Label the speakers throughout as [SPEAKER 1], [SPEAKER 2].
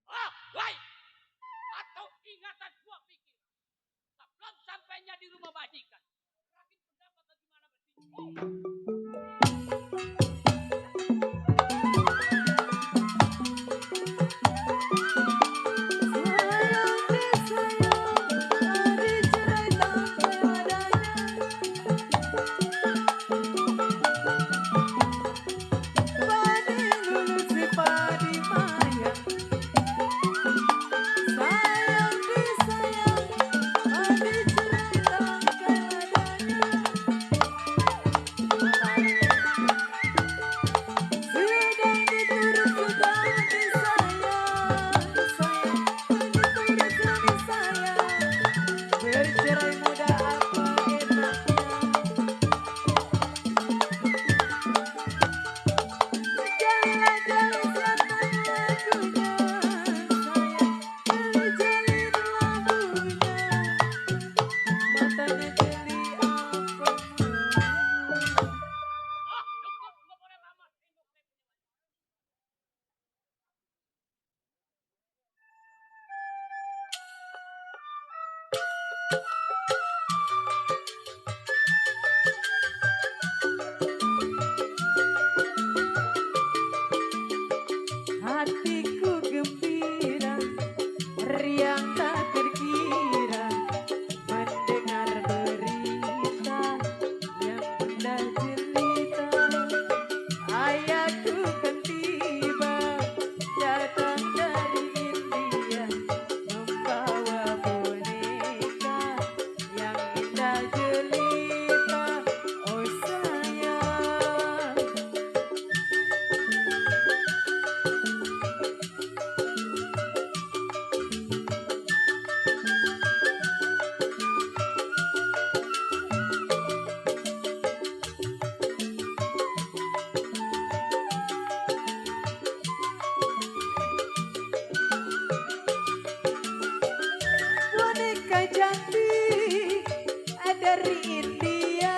[SPEAKER 1] Ah, woi, atau ingatan gua pikir. Sebelum sampainya di rumah majikan. Terakhir pendapat bagaimana bersih.
[SPEAKER 2] Bercerai muda apa enaknya.
[SPEAKER 1] Ah, cukup, nggak boleh lama. Tengok saya punya wajah.
[SPEAKER 2] Hatiku gembira, riang tak terkira mendengar berita yang bunda cerita. Ayahku kan tiba datang dari India membawa boneka yang indah jelita. Oh sayang, boneka cantik dari India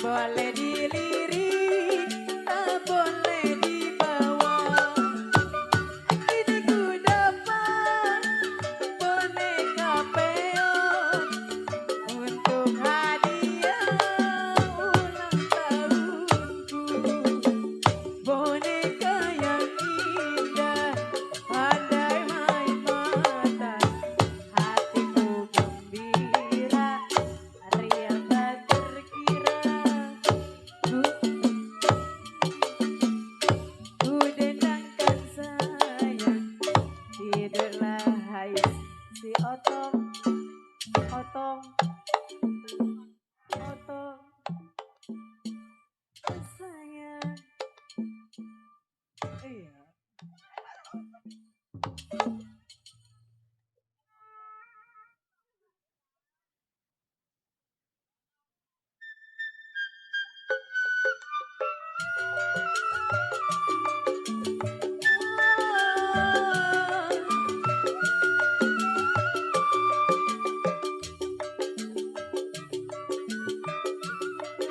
[SPEAKER 2] boleh dilirik, tak boleh dibawa. Ini ku dapat boneka peot untuk hadiah ulang tahunku. Boneka yang indah, pandai main mata, hatiku gembira, riang tak terkira. Ku, ku dendangkan sayang, tidurlah hai si Otong, Otong, Otong, sayang. Iya.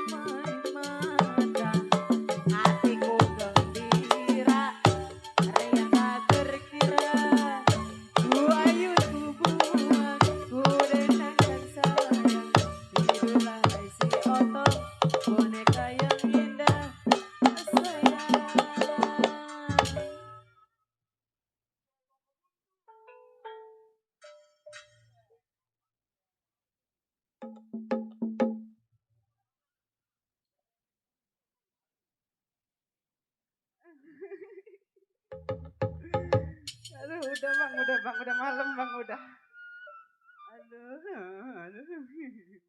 [SPEAKER 2] Main mata, hatiku gembira, riang tak terkira. Ku ayun ku buang, ku dendangkan sayang, tidurlah hai si Otong, boneka yang indah, sayang. Aduh, udah bang, udah malam bang, udah. Aduh, aduh.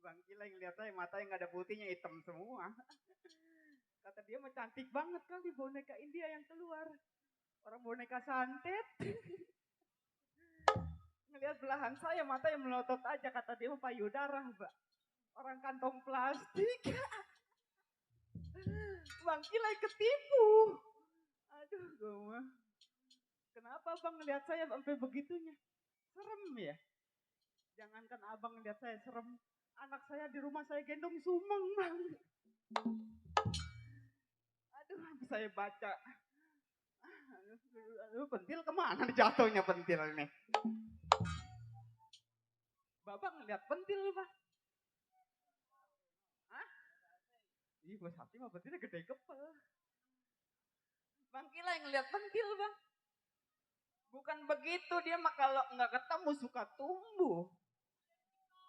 [SPEAKER 2] Bang Gila yang lihat saya matanya nggak ada putihnya, hitam semua. Kata dia mah cantik banget kali boneka India yang keluar. Orang boneka santet. Ngelihat belahan saya matanya melotot aja, kata dia mah payudara, Mbak. Orang kantong plastik. Bang Gila ketipu. Aduh, gue mah. Kenapa bang ngelihat saya sampai begitunya? Serem ya? Jangankan abang ngelihat saya serem. Anak saya di rumah saya gendong sumeng bang. Aduh, saya baca. Aduh, pentil kemana nih jatuhnya pentil ini? Bapak ngeliat pentil Pak? Hah? Ih, bos hati mah pentilnya gede kepel. Bang Kila yang ngeliat pentil Bang. Bukan begitu, dia mah kalau nggak ketemu suka tumbuh.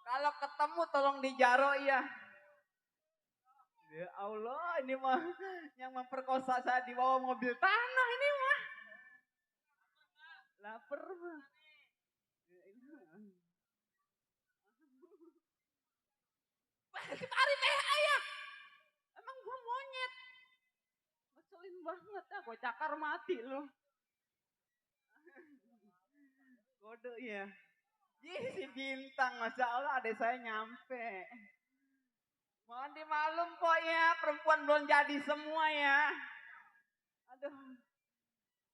[SPEAKER 2] Kalau ketemu tolong dijaro ya. Ya Allah, ini mah yang memperkosa saya di bawah mobil tanah ini mah. Laper mah. Tarik ayah. Emang gua monyet. Ngeselin banget ya, gua cakar mati loh. Kode ya. Ih, si bintang, Masya Allah adek saya nyampe. Mohon dimaklum kok ya, perempuan belum jadi semua ya. Aduh,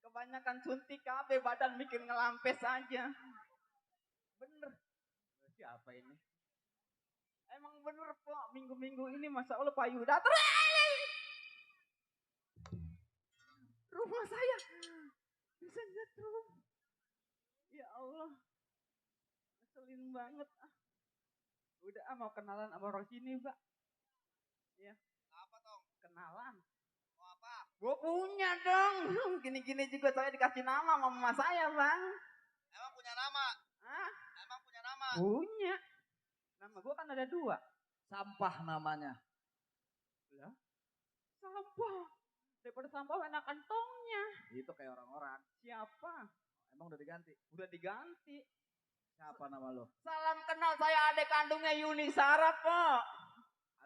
[SPEAKER 2] kebanyakan suntik KB, badan bikin ngelampes aja. Bener. Siapa ini? Emang bener kok, minggu-minggu ini Masya Allah Pak Yuda. Rumah saya bisa nyetrum. Ya Allah. Ngeselin banget. Udah mau kenalan sama orang sini Mbak. Ya.
[SPEAKER 3] Apa Tong?
[SPEAKER 2] Kenalan.
[SPEAKER 3] Mau apa?
[SPEAKER 2] Gue punya dong. Gini-gini juga saya dikasih nama sama mama saya Bang.
[SPEAKER 3] Emang punya nama?
[SPEAKER 2] Hah?
[SPEAKER 3] Emang punya nama?
[SPEAKER 2] Punya. Nama gue kan ada 2.
[SPEAKER 3] Sampah namanya.
[SPEAKER 2] Lah? Sampah. Daripada sampah enakan tongnya.
[SPEAKER 3] Itu kayak orang-orang.
[SPEAKER 2] Siapa?
[SPEAKER 3] Emang udah diganti?
[SPEAKER 2] Udah diganti.
[SPEAKER 3] Siapa nama lo?
[SPEAKER 2] Salam kenal, saya adik kandungnya Yuni Sarah Pak.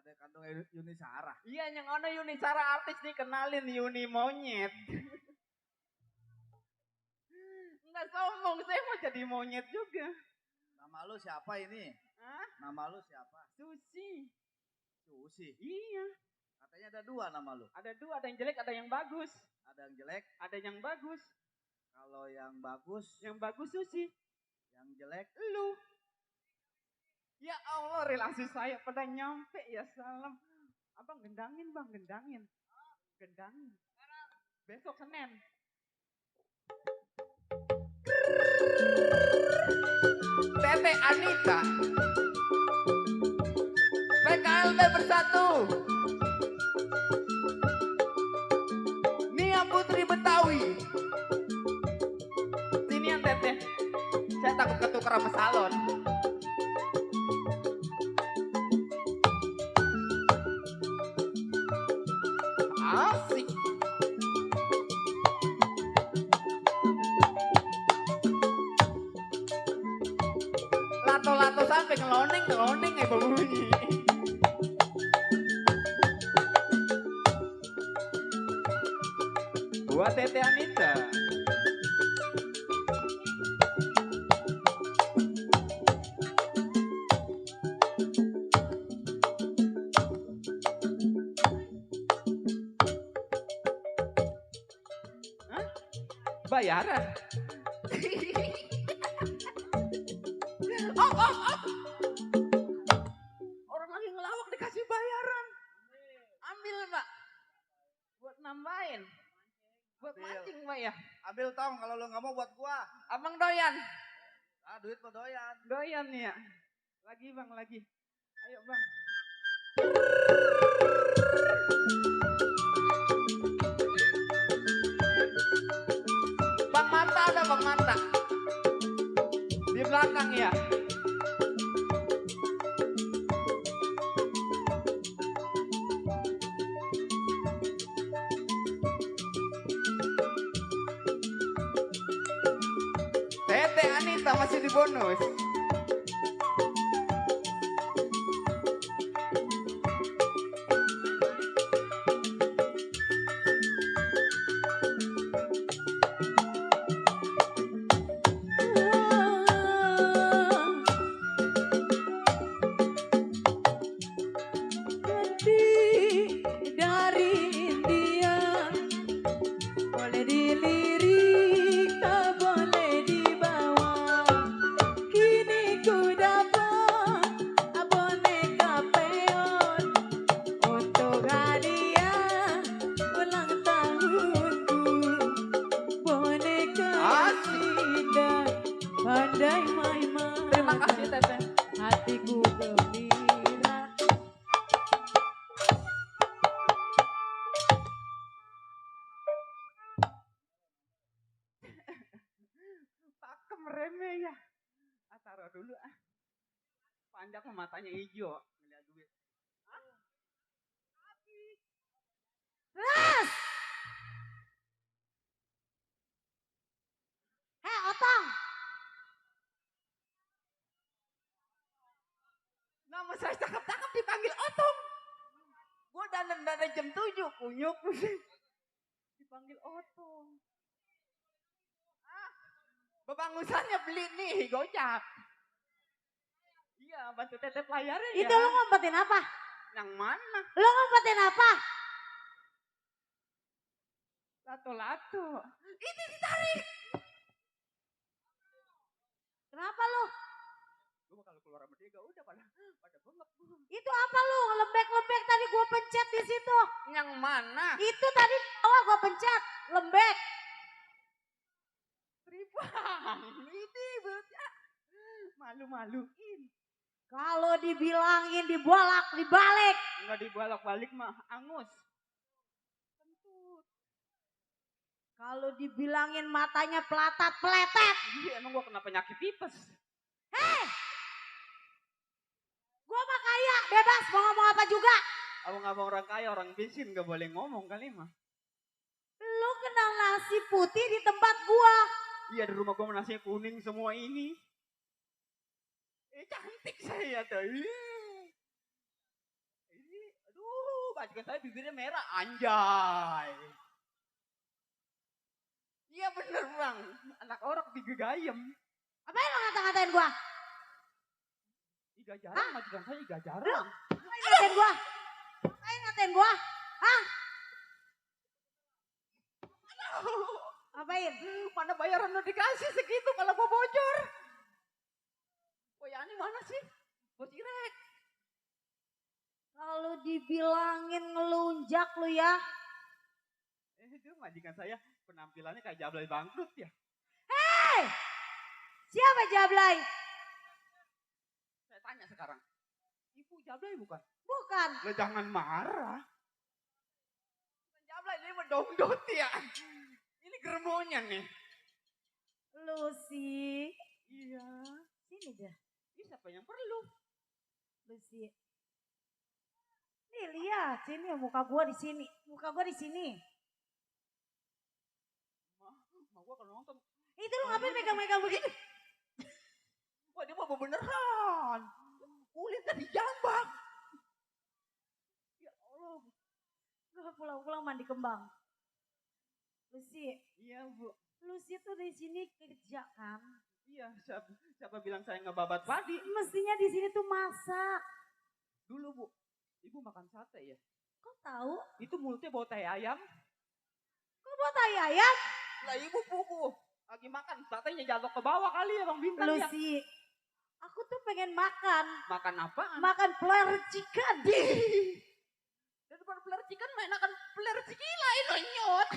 [SPEAKER 3] Ada kandung Yuni Sarah.
[SPEAKER 2] Iya, yang ono Yuni Sarah artis nih, kenalin Yuni monyet. Enggak sombong, saya mau jadi monyet juga.
[SPEAKER 3] Nama lo siapa ini?
[SPEAKER 2] Hah?
[SPEAKER 3] Nama lo siapa?
[SPEAKER 2] Susi.
[SPEAKER 3] Susi.
[SPEAKER 2] Iya.
[SPEAKER 3] Katanya ada 2 nama lo.
[SPEAKER 2] Ada 2, ada yang jelek, ada yang bagus.
[SPEAKER 3] Ada yang jelek.
[SPEAKER 2] Ada yang bagus.
[SPEAKER 3] Kalau yang bagus.
[SPEAKER 2] Yang bagus Susi.
[SPEAKER 3] Yang jelek.
[SPEAKER 2] Lu. Ya Allah, relasi saya pada nyampe ya salam. Abang gendangin Bang, gendangin. Gendangin. Besok Senin. Tete Anita. PKLB bersatu. Nia Putri Betawi. Sinian Tete. Saya takut ketukar sama salon. Asik. Lato-lato sampai ngeloneng ya bunyi. Buat Tete Anita. Hah? Bayaran. Op. Orang lagi ngelawak dikasih bayaran. Ambil Pak. Buat nambahin. Buat
[SPEAKER 3] Ambil.
[SPEAKER 2] mancing Pak ya.
[SPEAKER 3] Ambil Tong kalau lo nggak mau buat gua.
[SPEAKER 2] Abang doyan.
[SPEAKER 3] Ah, duit lo doyan.
[SPEAKER 2] Doyan nih ya. Lagi Bang, lagi. Ayo Bang. Bang Manta ada Bang Manta. Di belakang ya. Tete Anita masih di bonus.
[SPEAKER 4] Dari India boleh dilirik, tak boleh dibawa. Kini andai main-main.
[SPEAKER 2] Terima kasih Teteh.
[SPEAKER 4] Hatiku gembira.
[SPEAKER 2] Pakem remeh ya. Taruh dulu ah. Panjang mah matanya hijau. Ngeliat duit.
[SPEAKER 4] Ras! Hei Otong!
[SPEAKER 2] Nama saya cakep-cakep dipanggil Otong. Gue dandan dari jam 7. Kunyuk. Dipanggil Otong. Bebangusannya beli nih, gojak. Iya, bantu Teteh pelayaran ya.
[SPEAKER 4] Itu lo ngumpetin apa?
[SPEAKER 2] Yang mana?
[SPEAKER 4] Lo ngumpetin apa?
[SPEAKER 2] Lato-lato.
[SPEAKER 4] Kenapa lo?
[SPEAKER 2] Gue kalau keluar sama dia gak udah pada bengep.
[SPEAKER 4] Itu apa lo? Lembek-lembek tadi gua pencet di situ.
[SPEAKER 2] Yang mana?
[SPEAKER 4] Itu tadi awal gua pencet. Lembek.
[SPEAKER 2] Tribang. Ini bocah. Malu-maluin.
[SPEAKER 4] Kalau dibilangin dibolak dibalik.
[SPEAKER 2] Enggak dibolak-balik mah, angus. Kentut.
[SPEAKER 4] Kalau dibilangin matanya pelatat peletet.
[SPEAKER 2] Iya, emang gua kena penyakit tipes.
[SPEAKER 4] Hei! Gua mah kaya, bebas mau ngomong apa juga.
[SPEAKER 2] Abang-abang orang kaya, orang miskin gak boleh ngomong kali mah.
[SPEAKER 4] Lu kenal nasi putih di tempat gua.
[SPEAKER 2] Iya, di rumah gua nasinya kuning semua ini. Cantik saya tuh. Ini, aduh, bajukan saya bibirnya merah, anjay. Iya bener bang, anak orang digegayem.
[SPEAKER 4] Apain lu ngata-ngatain gua?
[SPEAKER 2] Iga jarang, majikan saya iga jarang.
[SPEAKER 4] Apain ngatain gua? Apain ngatain gua? Hah? Apain?
[SPEAKER 2] Mana bayaran udah dikasih segitu kalau gua bocor. Yani mana sih? Bos Irek.
[SPEAKER 4] Kalau dibilangin ngelunjak lu ya.
[SPEAKER 2] Itu majikan saya penampilannya kayak Jablay bangkrut ya.
[SPEAKER 4] Hei! Siapa Jablay?
[SPEAKER 2] Saya tanya sekarang. Ibu Jablay bukan?
[SPEAKER 4] Bukan.
[SPEAKER 2] Lo jangan marah. Bukan Jablay, ini mah dongdot ya. Ini germonya nih.
[SPEAKER 4] Lucy.
[SPEAKER 2] Iya.
[SPEAKER 4] Sini dah.
[SPEAKER 2] Ini siapa yang perlu?
[SPEAKER 4] Lucy. Nih lihat, sini muka gua di sini. Muka gua di sini.
[SPEAKER 2] Ma gua kalau nonton.
[SPEAKER 4] Itu lu ngapain megang-megang begitu?
[SPEAKER 2] Wah dia mau beneran. Kulitnya dijambak. Ya Allah.
[SPEAKER 4] Gua pulang-pulang mandi kembang. Lucy.
[SPEAKER 2] Iya bu.
[SPEAKER 4] Lucy tuh di sini kerja kan?
[SPEAKER 2] Iya, siapa bilang saya ngebabat padi?
[SPEAKER 4] Mestinya di sini tuh masak.
[SPEAKER 2] Dulu bu, ibu makan sate ya?
[SPEAKER 4] Kok tahu?
[SPEAKER 2] Itu mulutnya bau tai ayam.
[SPEAKER 4] Kok buat tai ayam?
[SPEAKER 2] Lah ibu puku, lagi makan satenya jatuh ke bawah kali ya bang Bintang ya?
[SPEAKER 4] Lucy, aku tuh pengen makan.
[SPEAKER 2] Makan apaan?
[SPEAKER 4] Makan player chicken.
[SPEAKER 2] Daripada peler chicken main akan peler cikila ini nyot.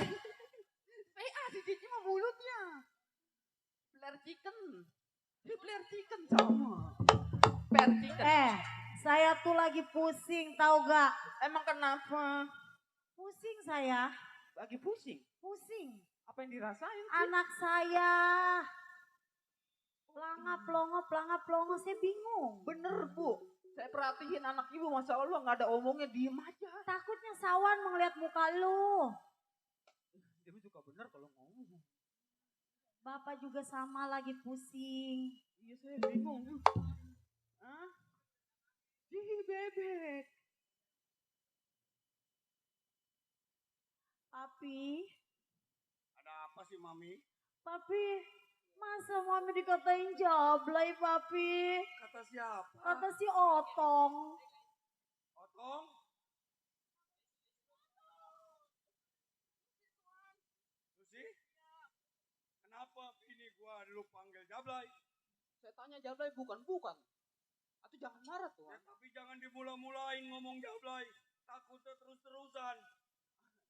[SPEAKER 2] PA si Cici mah mulutnya. Peler chicken. Dia peler chicken sama. Peler chicken.
[SPEAKER 4] Saya tuh lagi pusing tahu gak?
[SPEAKER 2] Emang kenapa?
[SPEAKER 4] Pusing saya.
[SPEAKER 2] Lagi pusing?
[SPEAKER 4] Pusing.
[SPEAKER 2] Apa yang dirasain sih?
[SPEAKER 4] Anak saya. Pelangap pelongo, saya bingung.
[SPEAKER 2] Bener bu. Saya perhatiin anak ibu, Masya Allah gak ada omongnya, diem aja.
[SPEAKER 4] Takutnya Sawan melihat muka lu.
[SPEAKER 2] Dia suka bener kalau ngomong.
[SPEAKER 4] Bapak juga sama lagi pusing.
[SPEAKER 2] Iya saya bingung. Hah? Bebek.
[SPEAKER 4] Papi.
[SPEAKER 3] Ada apa sih Mami?
[SPEAKER 4] Papi. Masa Mami dikatain jablay Papi?
[SPEAKER 3] Kata siapa?
[SPEAKER 4] Kata si Otong.
[SPEAKER 3] Otong? Lucy? Kenapa ini gua lu panggil Jablay?
[SPEAKER 2] Saya tanya Jablay bukan. Atau jangan marah tuh.
[SPEAKER 3] Ya, tapi jangan dimula-mulain ngomong Jablay. Takutnya terus-terusan.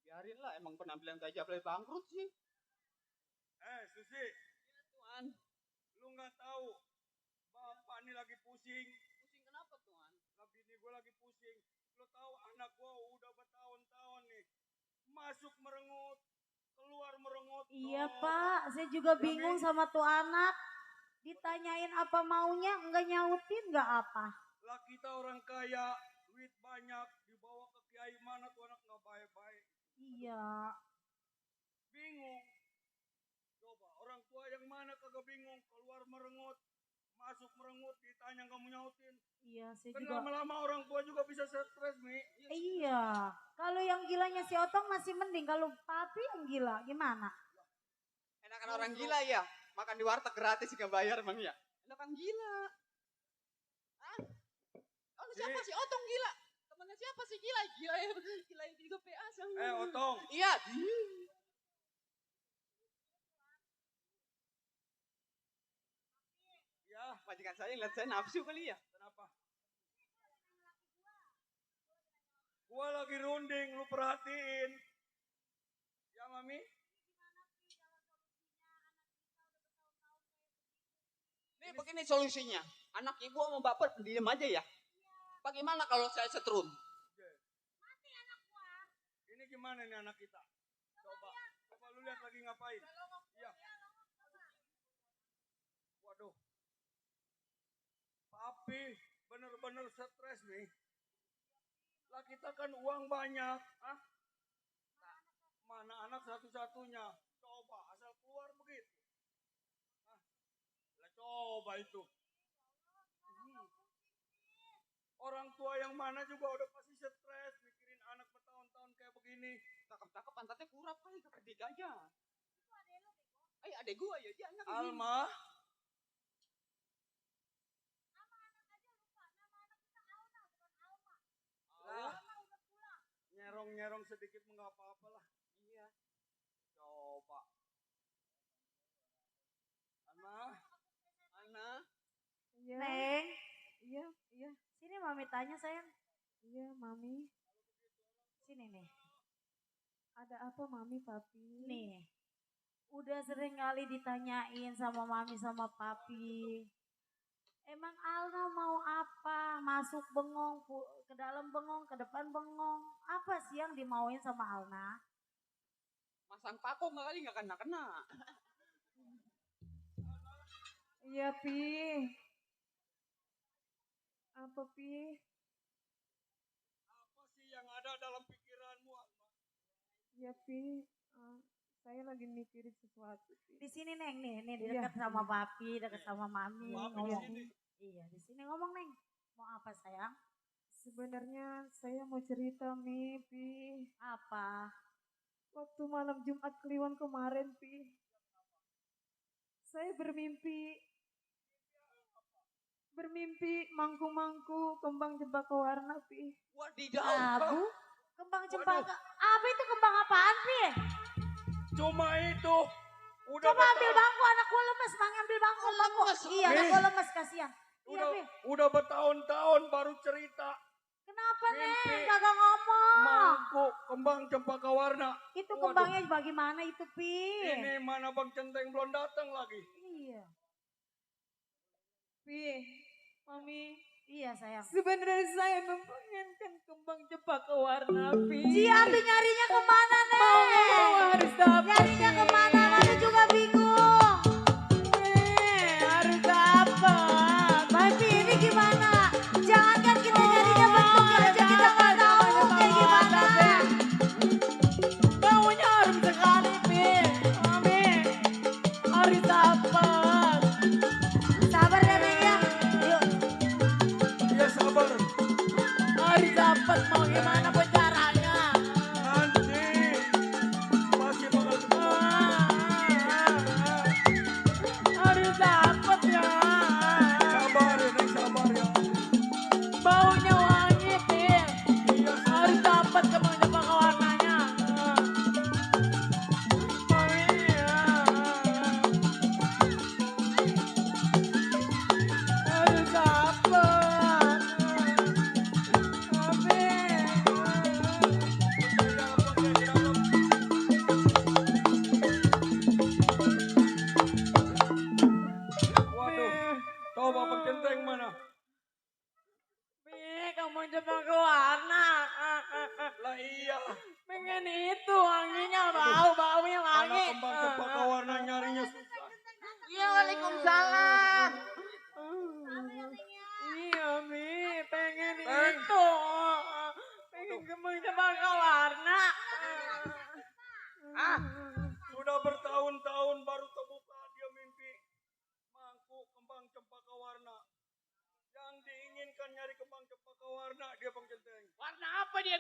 [SPEAKER 2] Biarin lah, emang penampilan kayak Jablay bangkrut sih.
[SPEAKER 3] Susi.
[SPEAKER 2] Tuan.
[SPEAKER 3] Lu nggak tahu. Bapak ini lagi pusing.
[SPEAKER 1] Pusing kenapa Tuhan?
[SPEAKER 3] Bini gue lagi pusing. Lo tahu anak gue udah bertahun-tahun nih. Masuk merengut, keluar merengut.
[SPEAKER 4] Iya
[SPEAKER 3] Coba.
[SPEAKER 4] Pak, saya juga
[SPEAKER 3] Ya,
[SPEAKER 4] bingung
[SPEAKER 3] Mi.
[SPEAKER 4] sama tuh anak. Ditanyain apa maunya, enggak nyautin enggak apa.
[SPEAKER 3] Lah kita orang kaya, duit banyak, dibawa ke kiai mana tuh anak nggak baik-baik.
[SPEAKER 4] Iya.
[SPEAKER 3] Bingung. Coba orang tua yang mana kagak bingung, keluar merengut, masuk merengut, ditanya nggak mau nyautin.
[SPEAKER 4] Iya, saya
[SPEAKER 3] Kan
[SPEAKER 4] juga.
[SPEAKER 3] lama-lama orang tua juga bisa stres, Mi.
[SPEAKER 4] Iya. Kalau yang gilanya si Otong masih mending. Kalau papi yang gila, gimana?
[SPEAKER 2] Enakan orang gila ya. Makan di warteg gratis nggak bayar emang ya. Enakan gila. Hah? Oh, siapa
[SPEAKER 3] Si-
[SPEAKER 2] sih Otong gila? Temennya siapa sih gila? Gila yang juga PA sama.
[SPEAKER 3] Otong,
[SPEAKER 2] Iya.
[SPEAKER 3] ya
[SPEAKER 2] Majikan saya ngeliat saya nafsu kali ya.
[SPEAKER 3] kenapa? Gua lagi runding, lu perhatiin. Ya, Mami?
[SPEAKER 2] Nih begini solusinya. Anak ibu sama bapak diem aja ya. Bagaimana kalau saya setrum?
[SPEAKER 3] Ini gimana nih anak kita? Coba lu lihat lagi ngapain? Iya. Waduh. Papi bener-bener stres nih. Lah kita kan uang banyak, ah? Mana anak satu-satunya? Coba asal keluar begitu. Ah, lah coba itu. Orang tua yang mana juga udah pasti stres mikirin anak bertahun-tahun kayak begini.
[SPEAKER 2] Cakep-cakep pantatnya kurap kali ketiga aja. Adek gua ya dia anak ini.
[SPEAKER 3] Alma, lah, nyerong-nyerong sedikit nggak apa-apa lah.
[SPEAKER 2] Iya.
[SPEAKER 3] Coba. Alma,
[SPEAKER 2] Ana.
[SPEAKER 5] Iya,
[SPEAKER 4] Neng,
[SPEAKER 5] iya, iya,
[SPEAKER 4] sini mami tanya sayang.
[SPEAKER 5] iya, Mami.
[SPEAKER 4] Sini nih.
[SPEAKER 5] Ada apa, Mami, Papi?
[SPEAKER 4] Nih. Udah sering kali ditanyain sama mami sama papi. Emang Alna mau apa? Masuk bengong, ke dalam bengong, ke depan bengong. Apa sih yang dimauin sama Alna?
[SPEAKER 2] Masang paku nggak kali nggak kena-kena.
[SPEAKER 5] Iya, Pi. Apa, Pi?
[SPEAKER 3] apa sih yang ada dalam pikiranmu, Alma?
[SPEAKER 5] Iya, Pi. Saya lagi mikirin sesuatu, Pi.
[SPEAKER 4] Di sini Neng nih
[SPEAKER 5] Iya.
[SPEAKER 4] dekat sama papi, dekat sama mami.
[SPEAKER 3] Papi di
[SPEAKER 4] Ngomong.
[SPEAKER 3] sini.
[SPEAKER 4] Iya, di sini ngomong Neng. Mau apa sayang?
[SPEAKER 5] Sebenarnya saya mau cerita, Mi, Pi.
[SPEAKER 4] Apa?
[SPEAKER 5] Waktu malam Jumat Kliwon kemarin, Pi. Saya bermimpi mangku-mangku kembang cempaka warna, Pi.
[SPEAKER 2] Wadidaw.
[SPEAKER 4] Abu? Kembang cempaka. Apa itu kembang apaan Pi?
[SPEAKER 3] Cuma itu. Udah
[SPEAKER 4] Coba ambil bangku, anak gua lemes, Mang ambil bangku.
[SPEAKER 2] Lemes,
[SPEAKER 4] Iya, anak gua lemes, kasihan. Iya, Pi.
[SPEAKER 3] udah bertahun-tahun baru cerita.
[SPEAKER 4] Kenapa,
[SPEAKER 3] Mimpi.
[SPEAKER 4] Neng? Kagak ngomong.
[SPEAKER 3] Mangku kembang cempaka warna.
[SPEAKER 4] Itu
[SPEAKER 3] Waduh.
[SPEAKER 4] kembangnya bagaimana itu, Pi?
[SPEAKER 3] Ini mana Bang Centeng belum datang lagi.
[SPEAKER 4] Iya.
[SPEAKER 5] Pi, Mami,
[SPEAKER 4] Iya, sayang.
[SPEAKER 5] sebenarnya saya mempengenkan kembang cempaka warna, Pi.
[SPEAKER 4] Abi nyarinya kemana, Neng?
[SPEAKER 5] Mau harus dapat.
[SPEAKER 4] Nyarinya kemana? Mami juga bingung.
[SPEAKER 5] Harus dapat.
[SPEAKER 4] Mami, ini gimana? Jangankan kita nyarinya bentuknya aja kita nggak tahu kayak gimana.
[SPEAKER 5] Maunya harus sekali, Pi. Mami, harus dapat.
[SPEAKER 4] Sabar ya, Neng ya. Yuk.
[SPEAKER 3] Iya sabar.
[SPEAKER 5] Harus dapat. Mau gimana pun caranya.
[SPEAKER 3] Nanti pasti bakal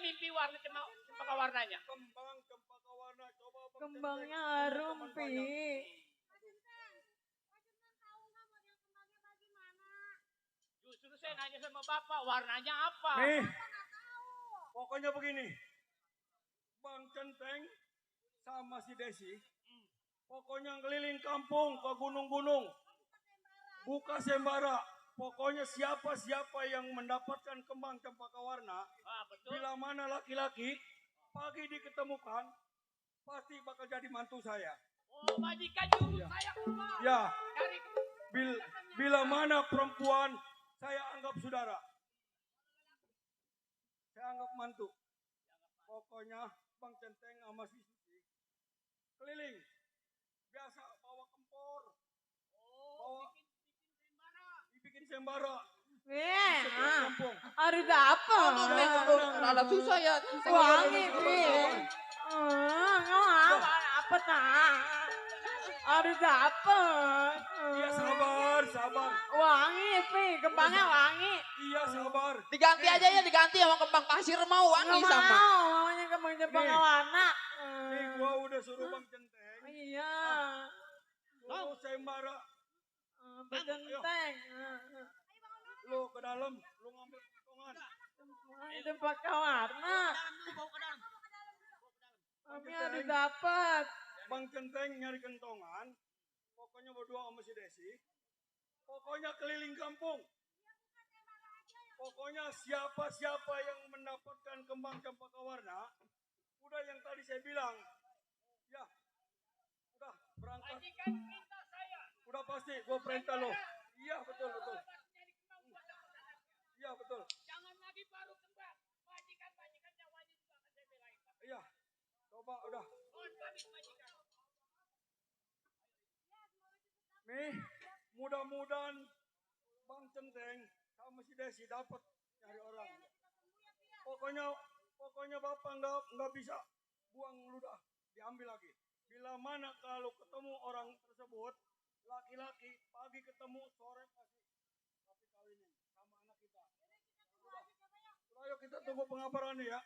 [SPEAKER 1] mimpi warna cempaka warnanya?
[SPEAKER 3] Kembang cempaka warna. Coba Bang
[SPEAKER 5] Kembangnya
[SPEAKER 3] Centeng,
[SPEAKER 5] harum,
[SPEAKER 3] teman-teman
[SPEAKER 5] Pi.
[SPEAKER 3] banyak.
[SPEAKER 1] Justru saya nanya sama bapak, warnanya apa?
[SPEAKER 3] Nih, pokoknya begini. Bang Centeng sama si Desi, pokoknya keliling kampung ke gunung-gunung. Buka sembara. Pokoknya siapa-siapa yang mendapatkan kembang cempaka warna,
[SPEAKER 1] Betul.
[SPEAKER 3] bila mana laki-laki, pagi diketemukan, pasti bakal jadi mantu saya.
[SPEAKER 1] Oh, majikan juru saya keluar.
[SPEAKER 3] Ya,
[SPEAKER 1] Dari
[SPEAKER 3] bila mana perempuan, saya anggap saudara. Saya anggap mantu. Pokoknya Bang Centeng sama si Susi keliling. Biasa bawa kempor. Bawa dibikin sembara. Di setiap kampung.
[SPEAKER 5] Harus apa?
[SPEAKER 6] Anak susah ya.
[SPEAKER 5] Wangi, Pi. Apa tak? Harus apa?
[SPEAKER 3] Iya sabar.
[SPEAKER 5] Wangi, Pi. Kembangnya wangi.
[SPEAKER 3] Iya sabar.
[SPEAKER 6] Diganti aja ya, diganti sama kembang pasir mau wangi
[SPEAKER 5] Nggak
[SPEAKER 6] sama.
[SPEAKER 5] mau, maunya kembang cempaka
[SPEAKER 3] Nih.
[SPEAKER 5] warna.
[SPEAKER 3] Nih gua udah suruh Bang Centeng.
[SPEAKER 5] Iya.
[SPEAKER 3] Suruh sembara.
[SPEAKER 5] Becenteng.
[SPEAKER 3] Lu ke dalam, lu ngambil potongan.
[SPEAKER 5] Cempaka warna. Kami harus dapat.
[SPEAKER 3] Bang Centeng nyari kentongan. Pokoknya berdua sama si Desi. Pokoknya keliling kampung. Pokoknya siapa-siapa yang mendapatkan kembang cempaka warna, udah yang tadi saya bilang, ya, udah berangkat.
[SPEAKER 1] majikan minta saya.
[SPEAKER 3] Udah pasti, gua perintah lo. Iya betul. Iya betul.
[SPEAKER 1] Jangan lagi baru kembang. Majikan nyawanya juga akan saya belain.
[SPEAKER 3] Iya. Coba udah.
[SPEAKER 1] Mohon pamit majikan.
[SPEAKER 3] Nih, mudah-mudahan Bang Centeng sama si Desi dapat nyari orang. Pokoknya Bapak nggak bisa buang ludah, diambil lagi. Bila mana kalau ketemu orang tersebut, laki-laki, pagi ketemu, sore kasih kawinin sama anak kita. Udah, ayo kita tunggu pengabarannya ya.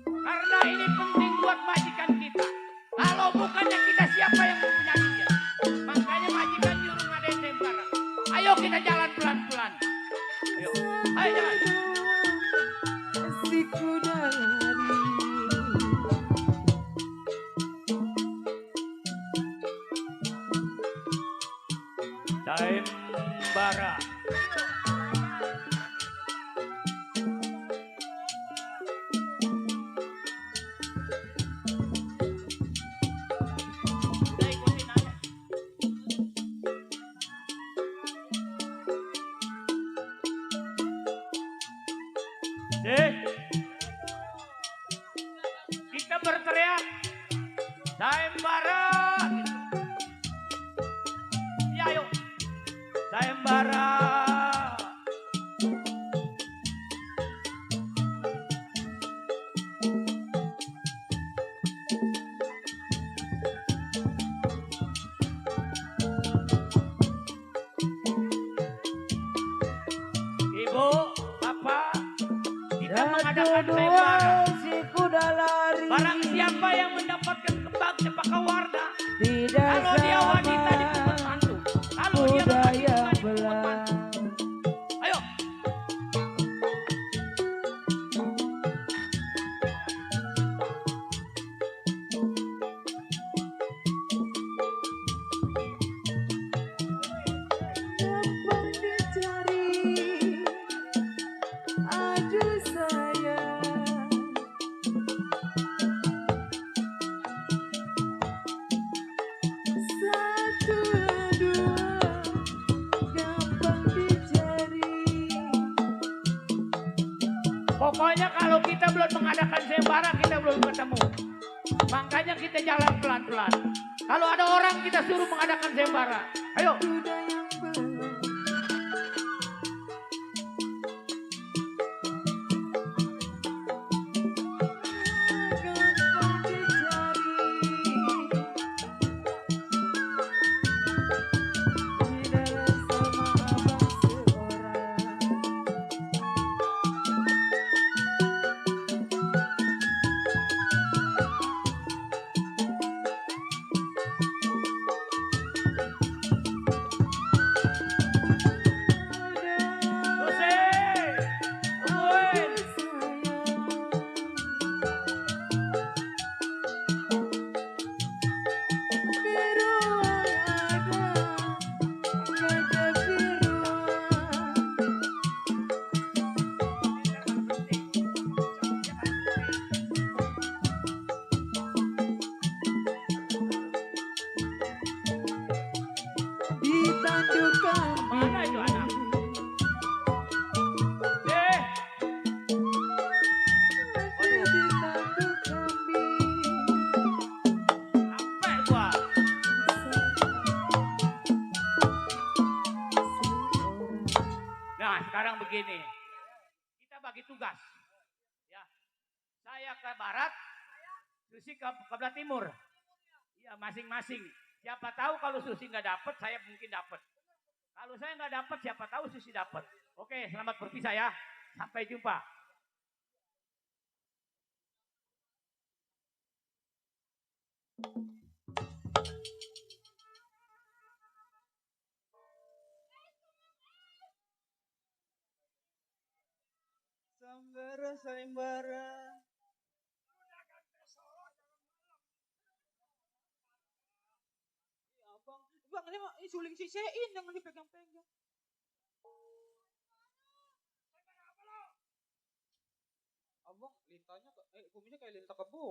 [SPEAKER 1] Karena ini penting buat majikan kita. Kalau bukannya kita siapa yang mempunyai dia? Makanya majikan nyuruh ngadain sembara. Ayo kita jalan pelan-pelan. Ayo jalan.
[SPEAKER 5] Si kuda lari.
[SPEAKER 1] Sembara. Udah ikutin aja. Kita berteriak sayembara. Ya ayo. Sayembara. Ibu, Bapak, kita mengadakan sayembara.
[SPEAKER 5] Si kuda lari.
[SPEAKER 1] Barang siapa yang mendapatkan kembang cempaka warna,
[SPEAKER 5] Tidak
[SPEAKER 1] kalau dia wanita dipungut mantu, kalau dia laki-laki dipungut mantu. Ayo.
[SPEAKER 5] Gampang dicari. Aduh sayang. Satu dua gampang dicari.
[SPEAKER 1] Pokoknya kalau kita belum mengadakan sembara, kita belum ketemu. Makanya kita jalan pelan-pelan. Kalau ada orang kita suruh mengadakan sembara. Ayo. Mana itu anak? Sampai gua. Nah, sekarang begini. Kita bagi tugas. Ya. Saya ke barat, Susi ke belah timur. Ya, masing-masing. Siapa tahu kalau Susi nggak dapat, saya mungkin dapat. Kalau saya nggak dapat, siapa tahu Susi dapat. Oke, selamat berpisah ya. Sampai jumpa.
[SPEAKER 2] Sambara sambara.
[SPEAKER 6] Bang, ini mah suling sisein, jangan dipegang-pegang. Abang, lintanya, kumisnya kayak lintah kebo.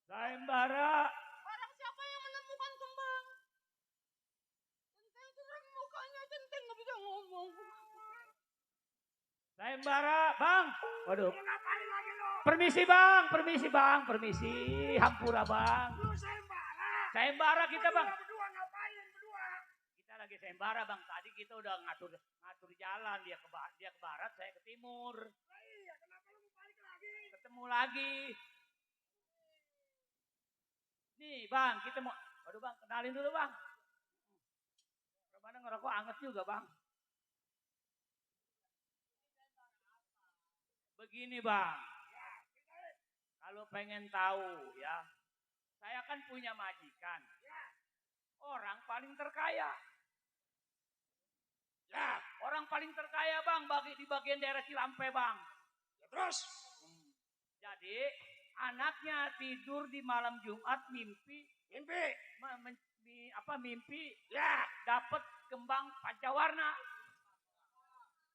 [SPEAKER 1] Sayembara.
[SPEAKER 6] Barang siapa yang menemukan kembang? Centeng kurang mukanya, centeng nggak bisa ngomong.
[SPEAKER 1] Sayembara, Bang. Waduh. Permisi Bang, permisi Bang, permisi. Hampura Bang. Sayembara kita Bang. Kita lagi sayembara Bang. Tadi kita udah ngatur jalan. Dia ke barat, saya ke timur. Ketemu lagi. Nih Bang, kita mau. Waduh Bang, kenalin dulu Bang. Mana ngerokok anget juga Bang. Begini Bang, kalau pengen tahu ya, saya kan punya majikan, orang paling terkaya. Ya, orang paling terkaya Bang, di bagian daerah Cilampe Bang. Ya, terus? Jadi anaknya tidur di malam Jumat mimpi ya dapat kembang pancawarna,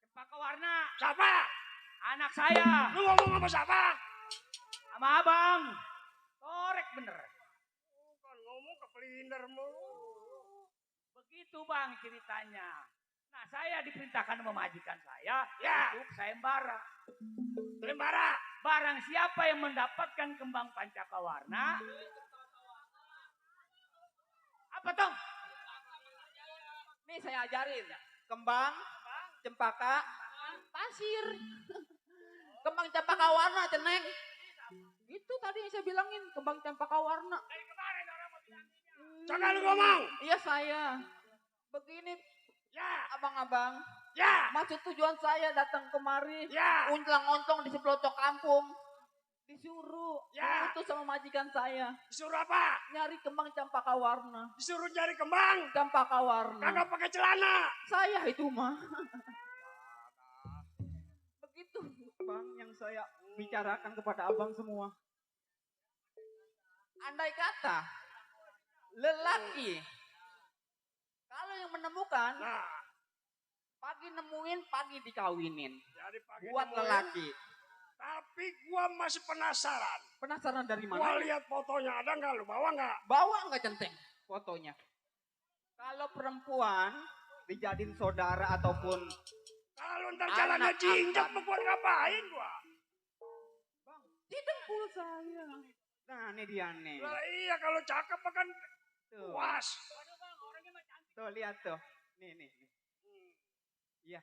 [SPEAKER 1] cempaka warna. Siapa? Anak saya. Lu ngomong sama siapa? Sama abang. Korek bener.
[SPEAKER 3] Kan ngomong ke pelinder mulu.
[SPEAKER 1] Begitu Bang ceritanya. Nah saya diperintahkan memajikan saya untuk sayembara.
[SPEAKER 3] Sayembara.
[SPEAKER 1] Barang siapa yang mendapatkan kembang pancakawarna. Apa Tong?
[SPEAKER 6] Nih saya ajarin. Kembang, cempaka, pasir. Kembang cempaka warna, Ceneng. Itu tadi yang saya bilangin, kembang cempaka warna.
[SPEAKER 3] Jangan lu ngomong.
[SPEAKER 6] Iya saya. Begini,
[SPEAKER 3] Ya.
[SPEAKER 6] abang-abang.
[SPEAKER 3] Ya.
[SPEAKER 6] Maksud tujuan saya datang kemari.
[SPEAKER 3] Ya.
[SPEAKER 6] Untlang-ontong di sepelocok kampung. Disuruh.
[SPEAKER 3] Ya.
[SPEAKER 6] Diutus sama majikan saya.
[SPEAKER 3] Disuruh apa?
[SPEAKER 6] Nyari kembang cempaka warna.
[SPEAKER 3] Disuruh cari kembang.
[SPEAKER 6] Cempaka warna.
[SPEAKER 3] Kagak pakai celana.
[SPEAKER 6] Saya itu mah. Begitu.
[SPEAKER 2] Bang, yang saya bicarakan kepada abang semua.
[SPEAKER 6] Andai kata lelaki kalau yang menemukan
[SPEAKER 3] Nah,
[SPEAKER 6] pagi nemuin, pagi dikawinin
[SPEAKER 3] jadi pagi
[SPEAKER 6] buat
[SPEAKER 3] nemuin.
[SPEAKER 6] lelaki.
[SPEAKER 3] Tapi gua masih penasaran.
[SPEAKER 6] Penasaran dari
[SPEAKER 3] Gua
[SPEAKER 6] mana?
[SPEAKER 3] lihat fotonya ada nggak? Lu bawa nggak?
[SPEAKER 6] Bawa nggak Centeng fotonya?
[SPEAKER 2] Kalau perempuan dijadiin saudara ataupun
[SPEAKER 3] Kalau ntar
[SPEAKER 6] Anak
[SPEAKER 3] jalannya jinjak,
[SPEAKER 6] angkat.
[SPEAKER 3] buat ngapain gua?
[SPEAKER 6] Di dengkul saya.
[SPEAKER 2] Nah, ini dia nih.
[SPEAKER 3] Lah iya kalau cakep mah kan
[SPEAKER 2] Tuh.
[SPEAKER 3] puas.
[SPEAKER 2] Tuh, lihat tuh. Nih. Iya.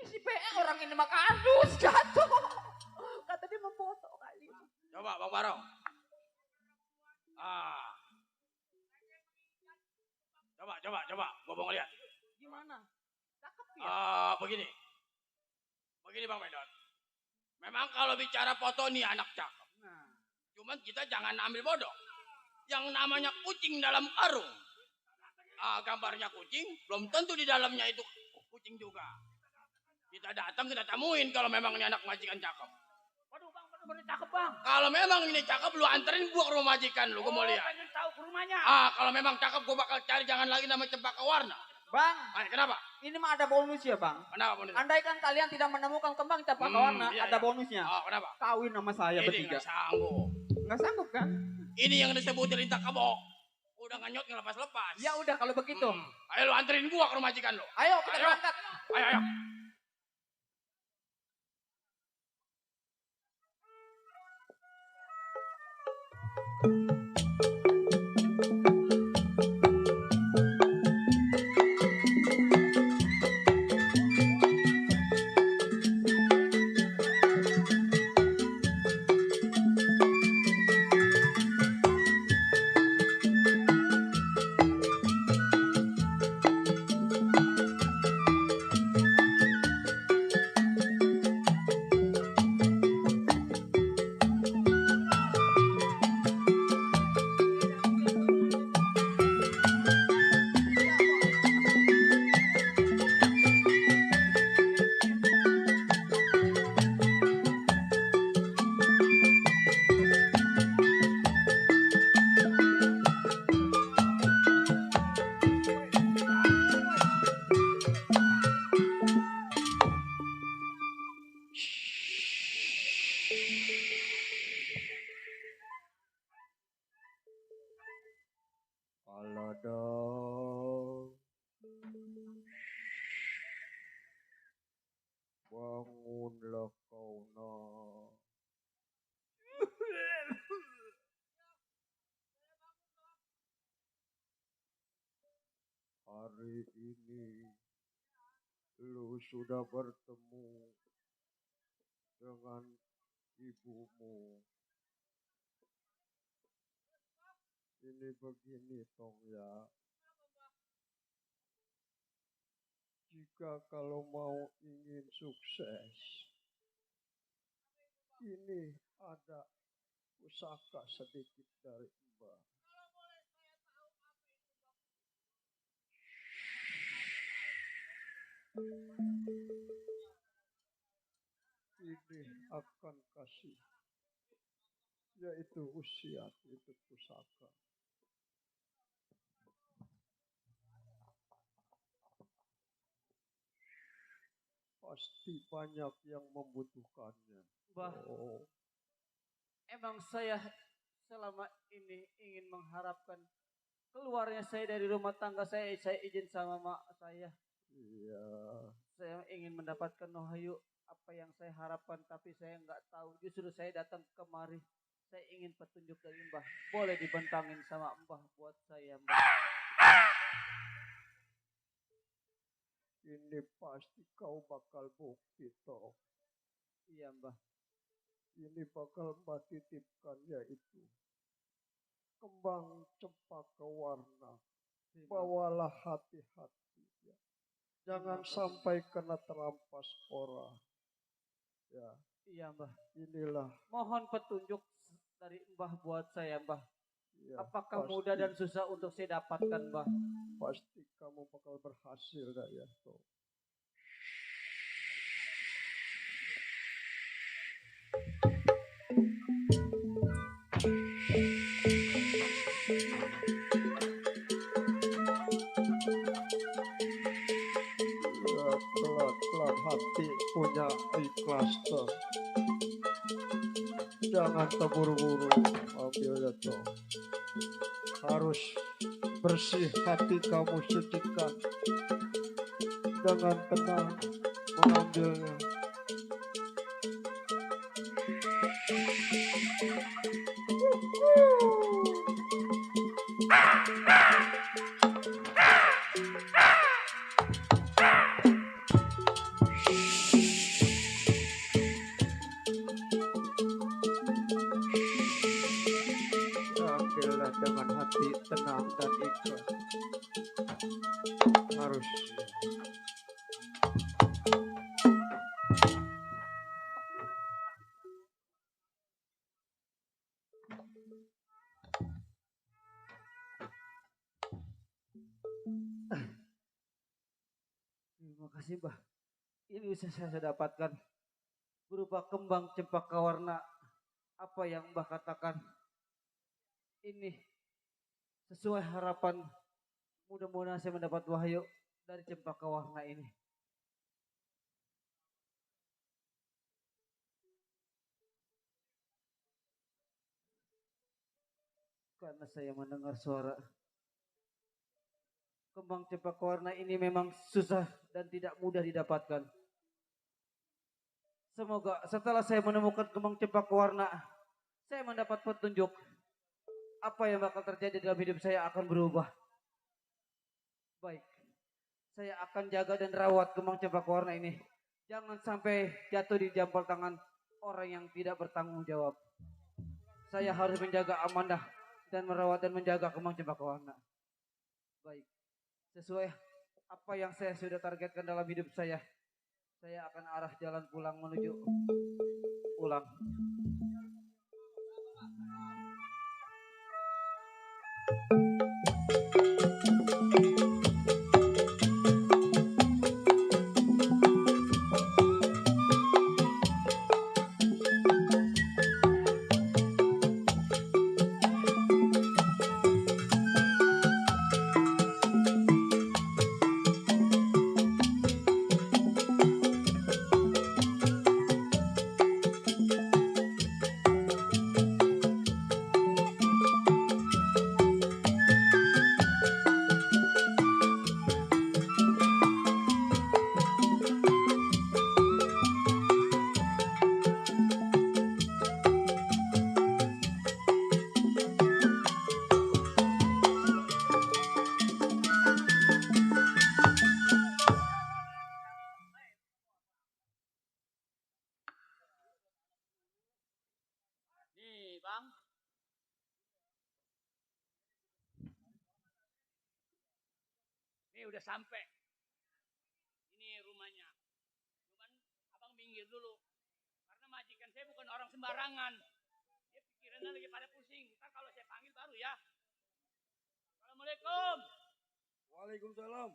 [SPEAKER 6] Si PE orang ini mah kardus jatuh. Kata dia mau foto kali.
[SPEAKER 3] Coba Bang Barong. Ah. Coba. Gua mau ngeliat.
[SPEAKER 6] Gimana? Cakep ya?
[SPEAKER 3] Begini. Begini Bang Medon. Memang kalau bicara foto nih anak cakep.
[SPEAKER 2] Nah,
[SPEAKER 3] Cuman kita jangan ambil bodoh. Yang namanya kucing dalam karung. Gambarnya kucing, belum tentu di dalamnya itu kucing juga. Kita datang, kita temuin kalau memang ini anak majikan cakep.
[SPEAKER 1] Waduh bang, bener-bener cakep bang.
[SPEAKER 3] Kalau memang ini cakep, lu anterin gua ke rumah majikan lu, gua mau lihat.
[SPEAKER 1] Pengen tahu ke rumahnya.
[SPEAKER 3] Kalau memang cakep, gua bakal cari jangan lagi nama cempaka warna.
[SPEAKER 6] Bang,
[SPEAKER 3] Kenapa?
[SPEAKER 6] ini mah ada bonus ya bang.
[SPEAKER 3] Kenapa bonus?
[SPEAKER 6] Andaikan kalian tidak menemukan kembang cempaka warna,
[SPEAKER 3] iya,
[SPEAKER 6] ada
[SPEAKER 3] iya.
[SPEAKER 6] bonusnya.
[SPEAKER 3] Kenapa?
[SPEAKER 2] kawin sama saya
[SPEAKER 3] Ini
[SPEAKER 2] bertiga.
[SPEAKER 3] nggak sanggup.
[SPEAKER 2] Nggak sanggup kan?
[SPEAKER 3] Ini yang disebut lintah kebok. Udah nganyot ngelepas-lepas.
[SPEAKER 6] Ya udah kalau begitu.
[SPEAKER 3] Ayo lu anterin gua ke rumah majikan lu.
[SPEAKER 6] Ayo kita
[SPEAKER 3] Ayo.
[SPEAKER 6] berangkat.
[SPEAKER 3] Ayo.
[SPEAKER 7] Alah dong. Bangunlah kau nak. Hari ini lu sudah bertemu dengan ibumu. Ini begini tong ya. Jika kalau mau ingin sukses, ini ada pusaka sedikit dari Mbak. Ini akan kasih, yaitu usia, itu pusaka. Pasti banyak yang membutuhkannya.
[SPEAKER 6] Bah,
[SPEAKER 7] Oh,
[SPEAKER 6] emang saya selama ini ingin mengharapkan keluarnya saya dari rumah tangga saya izin sama mak saya.
[SPEAKER 7] iya.
[SPEAKER 6] Saya ingin mendapatkan Nohayu apa yang saya harapkan, tapi saya nggak tahu. Justru saya datang kemari. Saya ingin petunjuk dari Mbah. Boleh dibentangin sama Mbah buat saya, Mbah.
[SPEAKER 7] Ini pasti kau bakal bukti toh.
[SPEAKER 6] Iya, Mbah.
[SPEAKER 7] Ini bakal Mbak titipkan, yaitu kembang cempaka warna. Bawalah hati-hati ya. Jangan sampai kena terampas orang. Ya,
[SPEAKER 6] Iya, Mbah.
[SPEAKER 7] inilah
[SPEAKER 6] Mohon petunjuk dari Mbah buat saya, Mbah.
[SPEAKER 7] ya,
[SPEAKER 6] Apakah
[SPEAKER 7] pasti,
[SPEAKER 6] mudah dan susah untuk saya dapatkan, Mbah?
[SPEAKER 7] pasti kamu bakal berhasil dah ya toh. Ya, pelan-pelan hati punya ikhlas toh. Jangan terburu-buru ambilnya toh. Harus bersih hati kamu, sucikan dengan tenang mengambilnya. Ambillah dengan hati tenang dan ikhlas. Harus.
[SPEAKER 6] Terima kasih Mbah. Ini bisa saya dapatkan berupa kembang cempaka warna. Apa yang Mbah katakan ini sesuai harapan. Mudah-mudahan saya mendapat wahyu dari cempaka warna ini. Karena saya mendengar suara kembang cempaka warna ini memang susah dan tidak mudah didapatkan. Semoga setelah saya menemukan kembang cempaka warna, saya mendapat petunjuk apa yang bakal terjadi dalam hidup saya akan berubah. Baik, saya akan jaga dan rawat kembang cempaka warna ini. Jangan sampai jatuh di jambal tangan orang yang tidak bertanggung jawab. Saya harus menjaga amanah dan merawat dan menjaga kembang cempaka warna. Baik, sesuai apa yang saya sudah targetkan dalam hidup saya akan arah jalan pulang menuju pulang.
[SPEAKER 1] Nih bang. Nih udah sampai. Ini rumahnya. Cuman abang minggir dulu. Karena majikan saya bukan orang sembarangan. Dia pikirannya lagi pada pusing. Ntar kalau saya panggil baru ya. Assalamualaikum.
[SPEAKER 3] Waalaikumsalam.